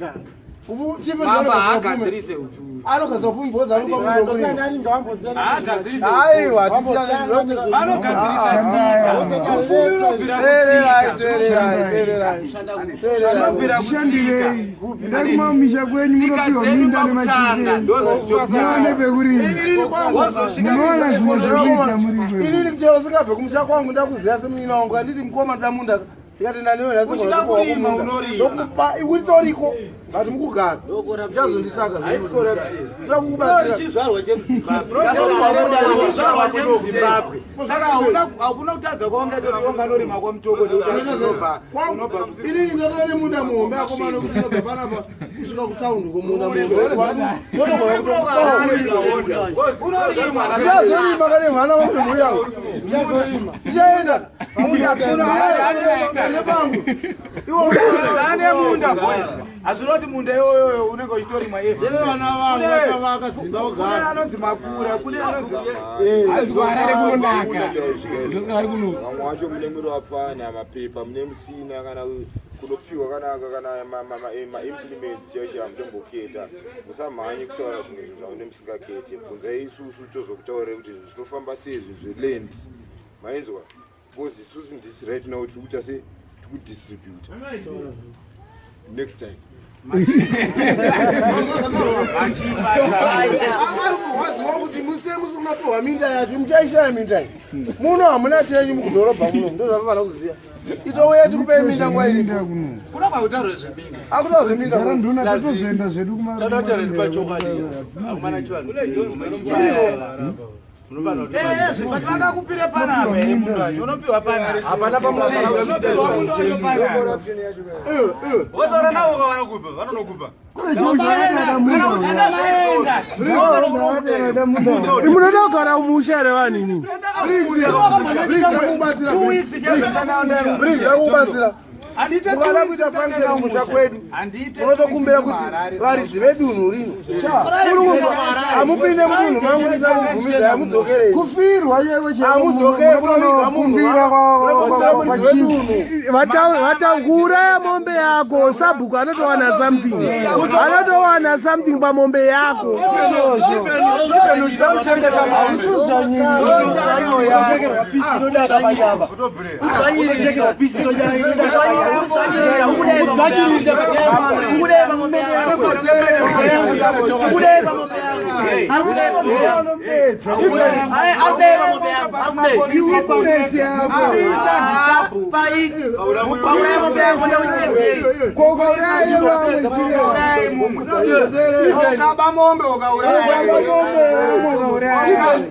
S1: Mambo haagadzirise upfumi.
S10: Anogadzira upfumi bhozi anopa munhu wekurima.
S1: Haagadzirise
S10: Aiwa,
S1: upfumi. Vanogadzirisa tsika. Upfumi unobvira kutsika. Zvinobvira kutsika.
S10: Endai kumamisha kwenyu
S1: Tsika
S10: munopiwa
S1: dzedu
S10: minda
S1: pakutanga
S10: nemachii. Pekurima. Munoona zvimwe zvekuita muri ikweyo.
S2: Inini mchero usingabve kumusha kwangu ndakuziya semunyina wangu anditi mukoma ndoda munda ndikati ndaniwe
S1: Uchida kurima, unorima.
S2: ndokupa uritoriko but mukugara uchazonditsvaga
S1: Haisi corruption.
S2: ndokukubatsira
S1: Chizvarwa chemuZimbabwe. Chizvarwa chemuZimbabwe. Saka hauna kutadza kwaunganorima kwaMutoko nekuti unobva unobva
S2: Inini ndotora nemunda muhombe akomana kuti ndinobva panapa kusvika kutaundi komunda muhombe kane mwana wangu nemhuri yangu tichaenda nepangu
S1: Ane munda boys. Hazviroti munda iyoyoyo unenge uchitorimwa every day.
S2: Vana vangu vakavaka dzimba
S1: Kune
S2: vogara.
S1: anonzi makura, kune anonzi
S5: Vamwe vacho mune muri vapfana mapepa mune musina kana kunopiwa kana kana maimplements chaicho chaicho hamutomboketa musamhanye kutaura zvimwe zvinhu zvamune musingakete bvunzai isusu tozokutaurirai kuti zvinhu zvinofamba sei zvinhu zveland mainzwa because isusu ndisi right now tiri kuita se tiri kudistributa next time.
S2: Ari kurwadziwa kuti muse musi munopiwa minda yacho muchaishaya minda iyi muno hamuna chenyu mukudhorobha muno ndozvavafana kuziya itouya tikupei minda nguva iripo
S1: Kuna kwakutaurwa zveminda.
S2: akutaura zveminda
S10: Gara nduna totozoenda zvedu kuma
S1: But vakakupire panapa here munhu wacho unopiwa panapa.
S6: Hapana pamunopiwa
S1: Unopiwa munhu wacho panapa.
S7: Votaura navo vanokupa, vanonokupa.
S2: Munoda kugara mumusha here vanhu imimi? Kubatsira mukada kuita function kumusha kwedu munotokumbira kuti varidzi vedunhu rino hamupinde mudunhu mangu ndisakubvumidzai hamudzokerei
S10: Kufirwa yewe
S2: hamudzokeri kunoviga munhu munokumbira muridzi wedunhu Kuuraya mombe yako sabhuku anotowana something anotowana something pamombe yako.
S10: Iwitness yako. Kokauraye vamwe
S1: Ukaba mombe ukauraya.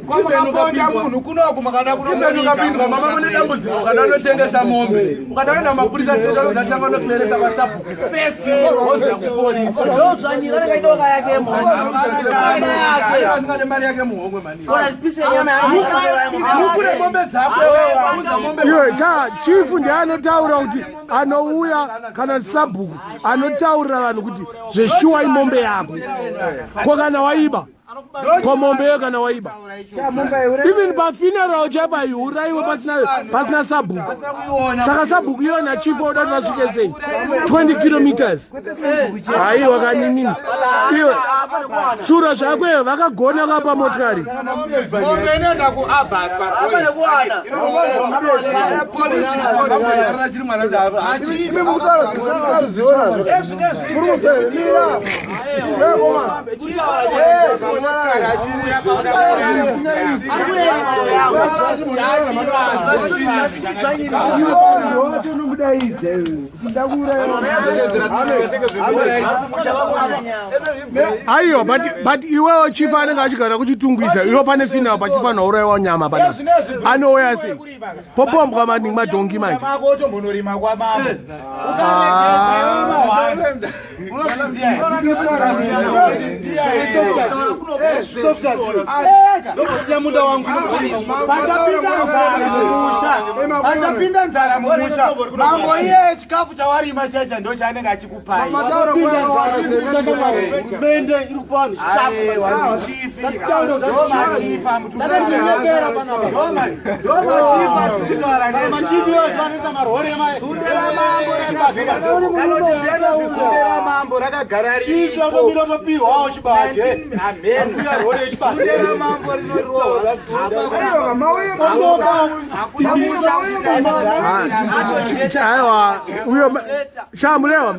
S1: Kwamukaponda munhu kunoku makada
S6: Ukapindwa mama mune dambudziko ukada unotengesa mombe ukada kuenda mapurisa sezvanozatanga unotoeresa kwasabhuku fesi wozoya kupolisi asingade mari yake muhomwe mani mukure mombe dzako wewe mombe
S2: Iwe cha chifu ndiye anotaura kuti anouya kana sabhuku anotaurira vanhu kuti zveshuwa imombe yako ko kana waiba. Komombe iyo kana waiba. Even pafuneral chaipo haiuraiwe pasina sabhuku. Saka sabhuku iyo nachief oda kuti vasvike sei? 20 kilometers. Haiwa kaninini. Iwe tsura zvako iyo vakagona kapa motikari.
S1: Mombe inoenda kuabatwa.
S10: Ndotonomudaidza iwe kuti ndakuuraya.
S2: Aiwa, but iwewo chief anenge achigara kuchitungwiza, iwe pane funeral pachifanira uraiwa nyama pana. Anouya sei? Popombwa maningi madhongi manje.
S1: Mako otombonorima kwamambo. Ukaregedza iwe mahwani.
S7: Ndokosiya munda wangu.
S1: Pachapinda nzara mumusha, mambo iye chikafu chawarima chaicha ndo chaanenge achikupai.
S7: Hurumende iri kupa vanhu
S1: chikafuSundera mambo rakagara
S7: chifatopiwawo chibage.
S1: Sundera mambo rinorohwa.
S2: Aiwa, uyo cha Murewa,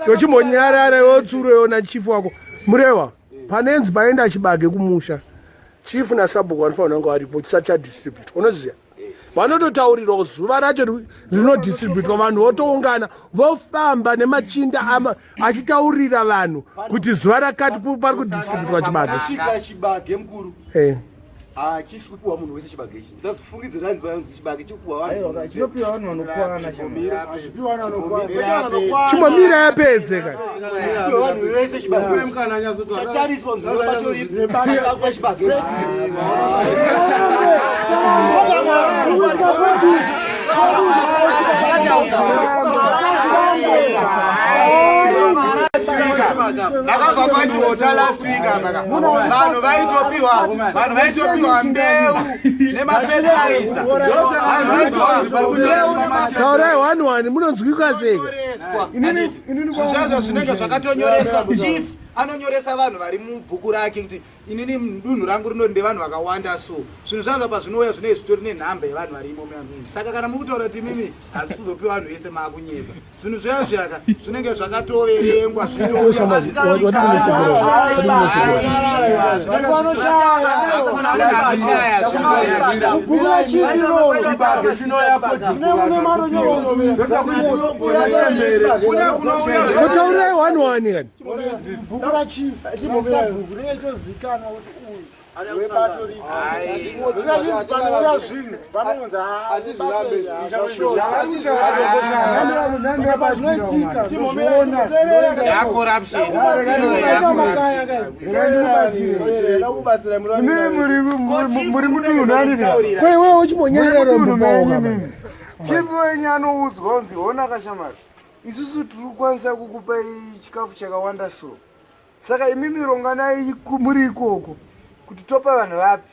S2: yochimbonyarara yotsuro yona chief wako Murewa. Panenzi paenda chibage kumusha, chief nasabhuku vanofanira kunge varipo chisati chadistribute. Unoziva vanototaurirwa zuva racho rinodistributwa, vanhu votoungana vofamba nemachinda achitaurira vanhu kuti zuva rakati pari kudistributwa chibage.
S7: Svika chibage mukuru. Hachisi kupiwa munhu wese chibage ichi. Musazifungidzira hanzi panzi chibage chikupiwa vanhu.
S10: Chinopiwa vanhu vanokwana.
S2: Chimbomira yapedze ka.
S7: Chipiwa vanhu vese chibage. Chatariswa nzvimbo bato ripi pakakupa chibage.
S1: Ndakabva pachiota last week apa ka. Vanhu vaitopiwa, vanhu vaitopiwa mbeu nemafetiraiza. Vanhu vaitopiwa mbeu.
S2: Taurai one one, munonzwika sei?
S1: Zvazvo zvinenge zvakatonyoreswa. Chief anonyoresa vanhu vari mubhuku rake kuti inini dunhu rangu rinori ndevanhu vakawanda, so zvinhu zvazvo pazvinouya zvinenge zvitori nenhamba yevanhu varimo muya. Saka kana muri kutaura kuti imimi hazisi kuzopiwa vanhu vese, maakunyepa. Zvinhu zviya zviyaka zvinenge zvakatoverengwa.
S8: Bhuku rachief iroro
S2: Kutaurirai one one kani.
S8: Bhuku rachief nesabhuku rinenge tozikanwa kuti uyu webato ripi. Panouya zvinhu panonzi pazvinoitika ndozviona.
S1: Yacorruption.
S10: Imimi muri mudunhu anika.
S2: Kweiwewe uchimbonyarara.
S10: Mumboka chief wenyu anoudzwa kunzi, "Hona kashamari, isusu tiri kukwanisa kukupai chikafu chakawanda, so saka imimi ronganai muri ikoko kuti topa vanhu vapi."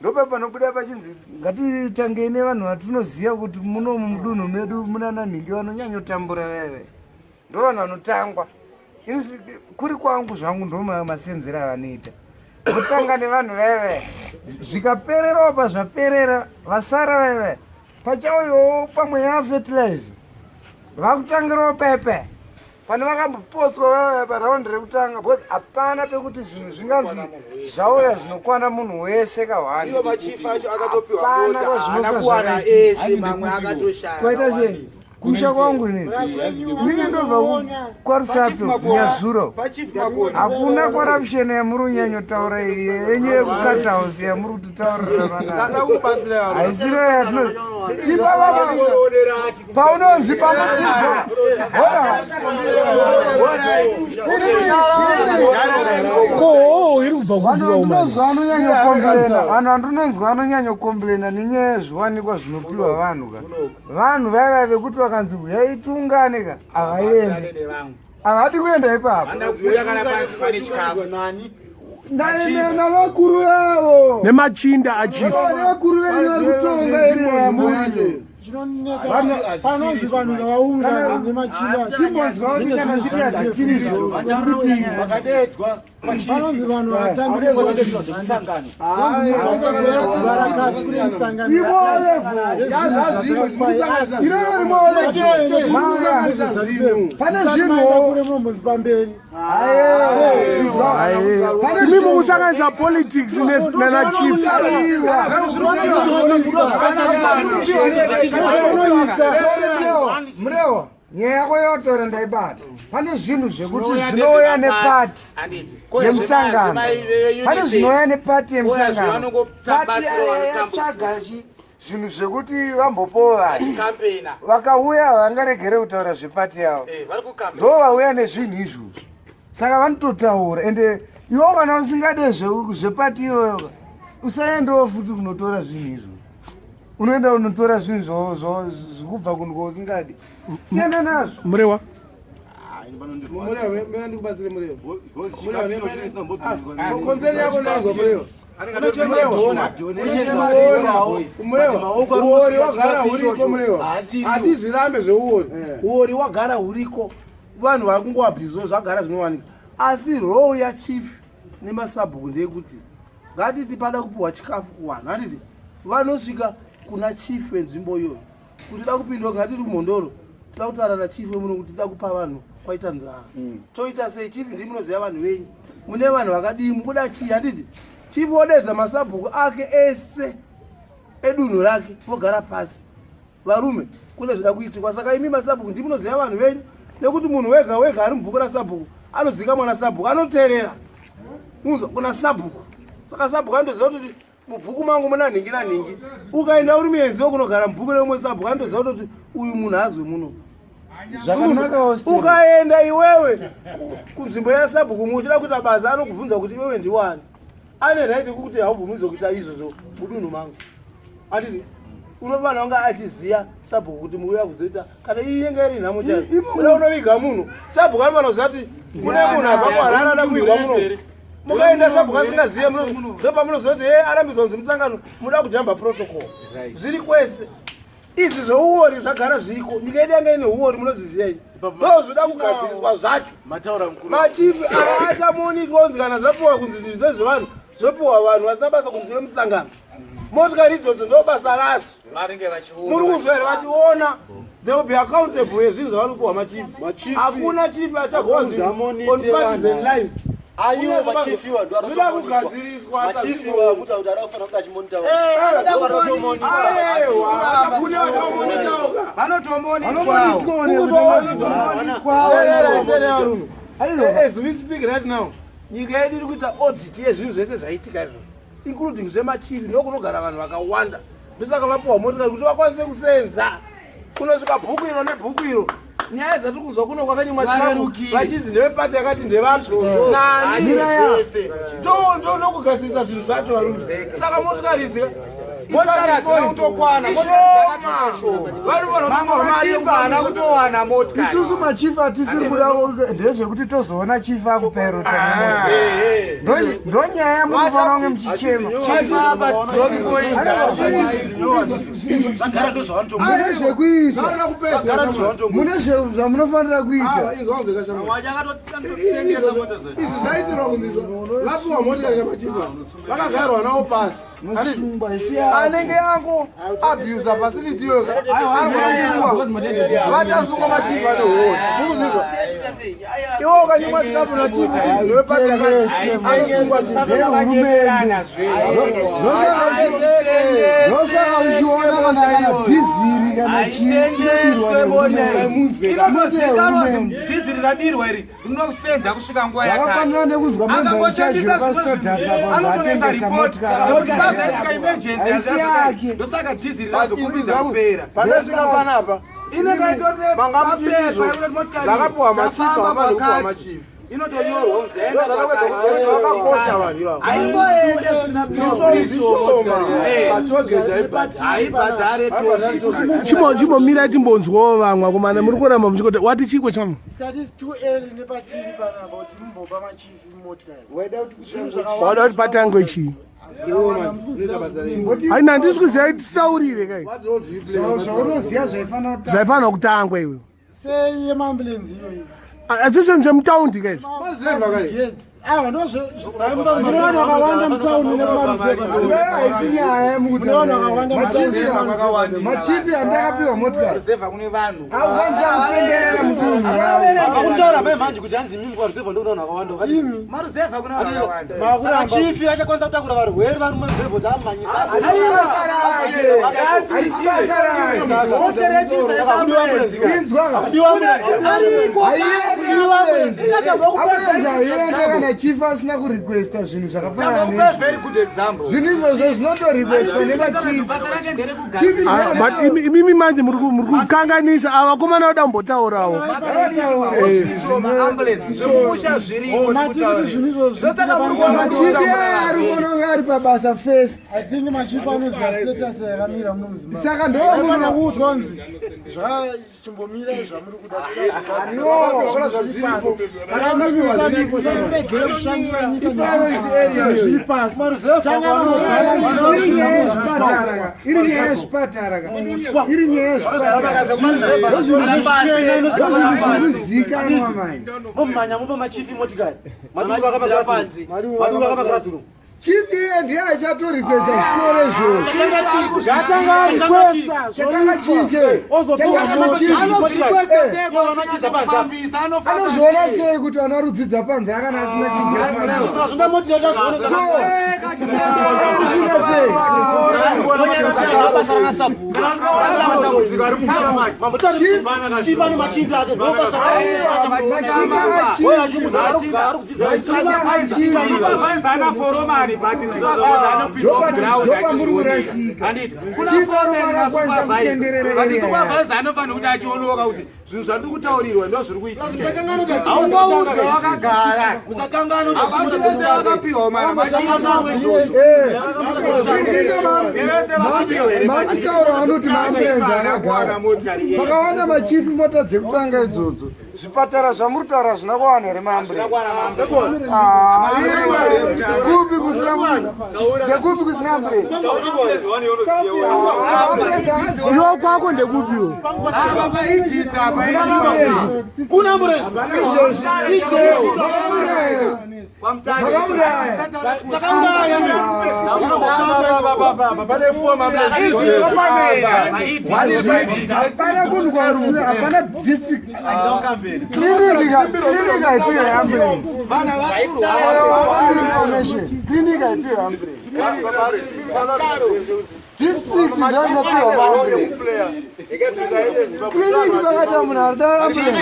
S10: Ndopa panobuda pachinzi ngatitangei nevanhu vatinoziva kuti muno mudunhu medu munana nhingi vanonyanyotambura veve, ndo vanhu vanotangwa. Ini kuri kwangu zvangu ndo masenzero avanoita, votanga nevanhu veve, zvikapererawo pazvaperera, vasara veve pachauyawo pamwe yafertilizer, vakutangirawo pepe pane vakambopotswa veve paraundi rekutanga, because hapana pekuti zvinhu zvinganzi zvauya zvinokwana munhu wese kahwani.
S1: Iwo machief acho akatopiwa
S10: Hapana
S1: bota, haana
S10: kwazvinofa
S1: kuwana
S10: zvakaita.
S1: ese, mamwe akatoshaya.
S10: Kwaita sei kumusha kwangu inini? Inini ndobva kwaRusape, Nyazuro. Hakuna corruption yamuri kunyanyotaura iyi yenyu yekuCarter House yamuri kutitaurira vanaa, haisiro yatino ipapa paunonzi pamukudzwa.
S2: Ko iri kubva
S10: Vanhu
S2: kudiwa?
S10: vandinonzwa vanonyanyokomplena, vanhu vandinonzwa vanonyanyokomplena nenyaya yezviwanikwa zvinopiwa vanhu ka, vanhu vaiva vekuti vakanzi huyai tiungane ka, havaendi, havadi kuenda ipapo.
S1: Kuuya kana pasi pane chikafu.
S10: Navakuru vavo
S2: Nemachinda achief.
S10: Nevakuru venyu vari kutonga area yamuri.
S8: Panonzi vanhu ngavaungane nemachinda.
S10: Timbonzwa kuti kana zviri hazvisirizvo kuti
S7: Vakadeedzwa
S8: Panonzi vanhu vatambire
S7: zvemusangano.
S10: Pane zvinhu
S8: Mumbonzi pamberi.
S2: Imi mukusanganisa politics nana chief.
S10: Murewa, nyaya yako yotora ndaibata. Pane zvinhu zvekuti zvinouya nepati yemusangano. Pane zvinouya nepati yemusangano. Pati yatsvaga zvinhu zvekuti vambopowo vanhu vakauya vangaregere kutaura zvepati yavo, ndo vauya nezvinhu izvozvo, saka vanototaura. Ende iwo kana usingade zvepati iyoyo, usaendewo futi kunotora zvinhu izvozvo. Unoenda unotora zvinhu zvikubva kunhu kwausingadi, siyana nazvo.
S2: Murewa.
S3: Murewa, ndikubatsire Murewa. Concern yako ndazwa, Murewa. Murewa, uori wagara huriko, Murewa, hatizvirambe zveuori. Uori wagara huriko, vanhu vari kungoabhizwa, zvagara zvinowanika. Asi role yachief nemasabhuku ndeyekuti ngatiti pada kupiwa chikafu kuvanhu, handiti vanosvika kuna chief wenzvimbo iyoyo kuti da kupindwa? Ngatiti kuMhondoro, toda kutaura nachief wemuno kuti tida kupa vanhu, kwaita nzara, toita sei? Chief, ndii munoziva vanhu venyu, mune vanhu vakadii, mukuda chii? Handiti chief wodedza masabhuku ake ese edunhu rake, vogara pasi, varume, kune zvoda kuitikwa. Saka imi masabhuku ndii munoziva vanhu venyu, nekuti munhu wega wega ari mubhuku rasabhuku anozikamwa nasabhuku, anoteerera unzwa kuna sabhuku. Saka sabhuku anotoziva kuti mubhuku mangu muna nhingi nanhingi. Ukaenda uri muenzi wekunogara mubhuku reumwe sabhuku, anotoziva kutoti uyu munhu azwe muno.
S10: Zvakanakawo.
S3: Ukaenda iwewe kunzvimbo yasabhuku mumwe uchida kuita basa, anokubvunza kuti iwewe ndiwani, ane right yekuti haubvumidzwe kuita izvozvo mudunhu mangu, anditi? Unofanira kunge achiziva sabhuku kuti muuya kuzoita kana iyi yenge iri nhamo chaio. Uda unoviga munhu, sabhuku anofanira kuziva kuti kune munhu abva kuHarare ada kuvigwa muno. Mukaenda sabhuku asingazive, ndopamunoziva kuti e arambidzwa kunzi musangano muda kujamba protocol. Zviri kwese izvi zveuori, zvagara zviriko. Nyika yedu yanga ine uori, munoziziva ini, ndo zvoda kugadziriswa zvacho. Machief aya achamonitwa kunzi kana zvapiwa kunzi zvinhu ndezvevanhu, zvopiwa vanhu vasina basa kunzi vemusangano. Motikari idzodzo ndo basa radzo, muri kuzwa here? Vachiona, they will be accountable yezvinhu zvavari kupiwa machief. Hakuna chief achagowa zvinhu on partisan lines.
S7: Aiwo machief iwa ndo
S3: Zvinoda kugadziriswa.
S7: Machief iwa kuti kuti anofanira kuti achimonita.
S3: Aiwa, kune vakamonitaoka. As we speak right now, nyika yedu iri kuita audit yezvinhu zvese zvaitika izvozvo, including zvemachief. Ndokunogara vanhu vakawanda, ndosaka vapiwa motikari kuti vakwanise kusenza kunosvika bhuku iro nebhuku iro. Nyaya dzatiri kunzwa kuno kwakanyimwa chikafu vachinzi ndevepati yakati, ndevapi nani, ndokugadzirisa zvinhu zvacho, varume. Saka motikari idzi
S1: Motikari hadzina kutokwana, motikari dzakatoita shoma. Mamwe machief haana kutowana motikari.
S10: Isusu machief hatisiri kuda ndezvekuti tozoona chief akuperota. Ndo nyaya yamunofanira kunge muchichema.
S1: Chief apa dropping point.
S7: Zvagara ndozvavanoto
S10: Mune zvekuita, mune zvamunofanira kuita.
S3: Izvi zvaitirwa kunzi vapiwa motikari namachief, vakagarwa navo pasi.
S10: Musungwa isiya.
S3: Anenge ango abusa facility iyoyo anogona kusungwa, vachasungwa machief ane huori. Mukuzvizwa, iwo ukanyimwa chikafu nachief wepati anosungwa.
S10: Ndosaka uchiona kana dhiziri kana
S1: Haitengeswe mota iyi. Inotozikanwa kuti dhiziri radirwa iri rinosenza kusvika nguva yakati.
S10: Zvakafanana nekunzwa member in charge wepasodhaka
S1: Anotonesa
S10: atengesa
S1: report
S10: motikari.
S1: yekuti pazoitika emergency.
S10: Haisi yake.
S1: Ndosaka dhiziri razokurumidza kupera.
S3: Pandasvika panapa,
S1: Inenge itori
S3: mangamuti
S1: nepapepa
S3: izvo
S1: yekuti motikari
S3: zvakapiwa machief,
S1: tafamba
S3: havana kupiwa
S1: kwakati.
S3: machief.
S1: Inotonyorwa kunzi enda kwakati. Haimboende zvisina haibhadhare
S2: Chimbomira timbonzwawo vamwe akomana, muri kuramba muchikota wati chiko chamwe.
S8: That is too early nepatiri panapa kuti mumbopa machifi motikari.
S2: Wada kuti patangwe chii? Haina, handisi kuziva, tisaurire kai.
S10: Zvaunoziva zvaifanira kutanga.
S2: Zvaifanira kutangwa iwe.
S8: Sei yemaambulenzi iyoyo?
S2: Achizvinhu zvemutaundi kaizvi.
S8: Aiwa, ndozvemune vanhu vakawanda mutauni nekumaruzevha.
S10: Haisi nyaya yemukuti
S8: Mune vanhu vakawanda
S10: machifi, machifi andakapiwa motikari
S1: Maruzevha kune vanhu.
S10: Aukwanisa kutenderera mudunhu ravo.
S7: Akutaura mai manje kuti hanzi mimi kwaruzevha ndokuda vanhu vakawanda.
S8: Imi.
S1: Maruzevha kune vanhu vakawanda.
S7: Saka chifi achakwanisa kutakura varwere vari mumaruzevha kuti amumanyisa.
S10: Harisi basa rake, harisi basa rake. Inzwa, ambulenzi haiende kana chief asina kurequesta zvinhu zvakafanana
S1: Ndakupa
S10: neizvi.
S1: very good example.
S10: Zvinhu izvozvo zvinotorequestwa nemachief.
S1: Basa rake nderekugadzira.
S10: Chief
S2: Ah, but imimi manje muri kukanganisa ava vakomana vada kumbotaurawo.
S1: Maambulance zvemumusha zviriko. Ndosaka muri kuona kuti
S10: Machifi aya ari kuona kunge ari pabasa first.
S8: I think machifi anoziva status yakamira muno muZimbabwe.
S10: Saka ndo
S8: Aifanira kuudzwa kunzi zvachimbomira zvamuri kuda. Tichazviregere kushandira nyika zviri pasi.
S10: Iri nyaya yezvipatara ka, iri nyaya yezvipatara ka, iri nyaya yezvipatara, ndozvinhu zviri kuzikanwa manje.
S7: Mumanya mupa machifi motikari. Madungu akapakirasi. Madungu akapakirasi.
S10: Chief iye ndiye achatorikwesa zvikoro izvozvo. Chatanga chiche, chatanga chief. Anozviona sei kuti vana rudzidza panze akana asina chinhu chekufambisa?
S7: Saka motikari tazviona.
S10: Kusvika sei?
S7: Chief ane machinda ake.
S1: Supervisor foromani but supervisor anopinda ground.
S10: Ndopamuri kurasika. Chief anofanira kukwanisa kutenderera
S1: But
S10: area yake.
S1: supervisor anofanira kuti achionoka kuti zvinhu zvandiri kutaurirwa ndo zviri kuitika. Haungaudzwa wakagara. Havasi vese vakapiwa mari.
S10: Machitaura vanoti maambulenzi akagara pakawanda machifi, mota dzekutanga idzodzo, zvipatara zvamuri kutaura hazvina kuwana here maambulenzi? Kupi kusina, ndekupi kusina ambulenzi?
S2: Iwo kwako ndekupiwo?
S7: Kuna ambulance.
S10: Izvozvi
S7: Takauraya.
S6: Pane foma.
S10: Hapana kunhu kwausina, hapana district clinic. Clinic haipiwe ambulance. Information, clinic haipiwe ambulance, district ndo inopiwa maambulance. Clinic vakati munhu arida ambulance,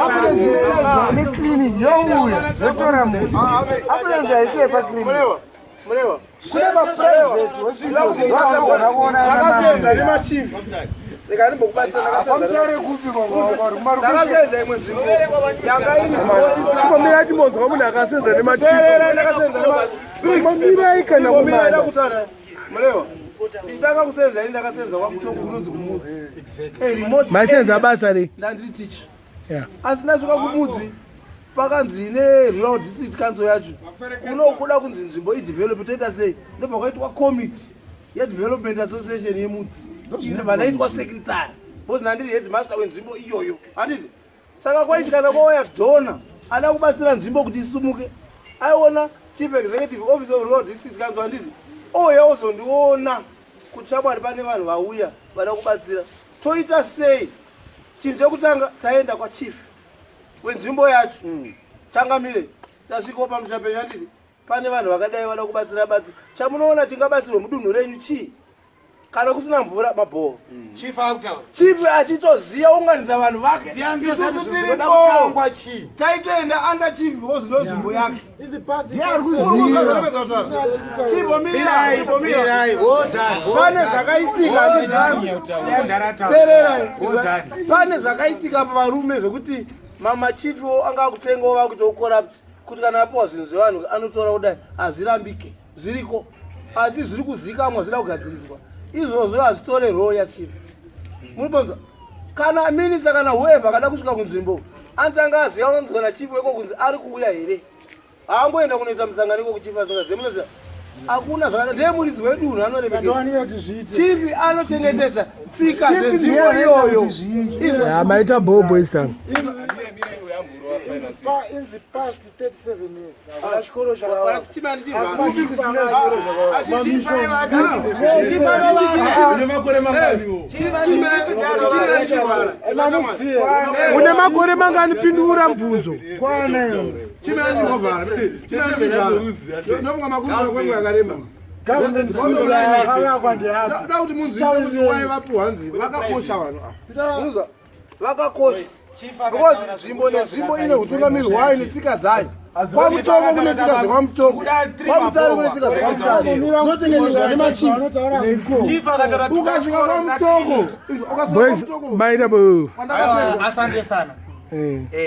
S10: ambulance inodaidzwa neclinic, youya yotora munhu. Ambulance haisi yepaclinic. Kune maprivate hospitals ndo anogona kuona.
S6: Ndakasenza nemachief.
S10: Pamutaure kupi?
S6: Ndakasenza imwe nzvimbo yanga iri
S2: Chimbomira timbonzwa munhu akasenza nemachief. Chimbomirai kana
S6: Chimbomirai
S2: kumana.
S6: kutaura. Murewa, ndichitanga kusenza ini ndakasenza kwaMutoko kunonzi kuMudzi. Remote
S2: Maisenza
S6: area.
S2: basa rei?
S6: Ndandiri teacher. Asi ndasvika kuMudzi pakanzi nerural district council yacho kunokuda kunzi nzvimbo idevelop, toita sei? Ndobva kwaitwa committee yedevelopment association yeMudzi, ndobva ndaitwa secretary because ndandiri headmaster wenzvimbo iyoyo, handiti? Saka kwaiti kana kwauya donor ada kubatsira nzvimbo kuti isumuke, aiona chief executive officer of rural district council, handiti? Ouya ozondiona kuti shamwari, pane vanhu vauya vada kubatsira, toita sei? Chinhu chekutanga taenda kwachief wenzvimbo yacho. Changamire, tasvikawo pamusha penyu, handiti? Pane vanhu vakadai vada kubatsira batsira, chamunoona chingabatsirwe mudunhu renyu chii? Kana kusina mvura, mabhoho.
S1: Chief akutaura.
S6: Chief achitoziva unganidza vanhu vake. Isusu tiripo
S1: kutangwa chii?
S6: Taitoenda under chief because ndo nzvimbo yake.
S10: Ndiye ari kuziva.
S6: Chimbomira, chimbomira.
S1: Mirai, well done, well
S6: Pane
S1: done.
S6: zvakaitika.
S1: Well done.
S6: Teererai.
S1: Well done.
S6: Pane zvakaitika pavarume zvekuti Mamachifiwo anga akutengawo vakuitawo corrupt kuti kana apiwa zvinhu zvevanhu anotora kudai hazvirambike zviriko asi zviri kuzikamwa zvida kugadziriswa izvozvo hazvitore role yachief munobonza kana minista kana whoever akada kusvika kunzvimbo anotanga aziva unonzwa nachief weko kunzi ari kuuya here haangoenda kunoita musangano iko kuchief asingazive munoziva hakuna zvakada ndiye muridzi wedunhu anoremekedza chief anochengetedza tsika dzenzvimbo iyoyo
S2: maita bhobho isana
S8: In the past 37 years, hakuna chikoro chakavakwa.
S2: Une makore mangani? Pindura mubvunzo.
S1: Da kuti munzwise kuti wai vapiwa hanzi vakakosha vanhu ava
S6: vakakosha because nzvimbo nenzvimbo ine utungamiri hwayo netsika dzayo. KwaMutoko kune tsika dzekwaMutoko, kwaMutare kune tsika dzekwaMutare dzinochengetedzwa nemachief. Ukasvika kwaMutoko,
S2: Boys, maita bo.
S11: Asante sana.
S2: Eh.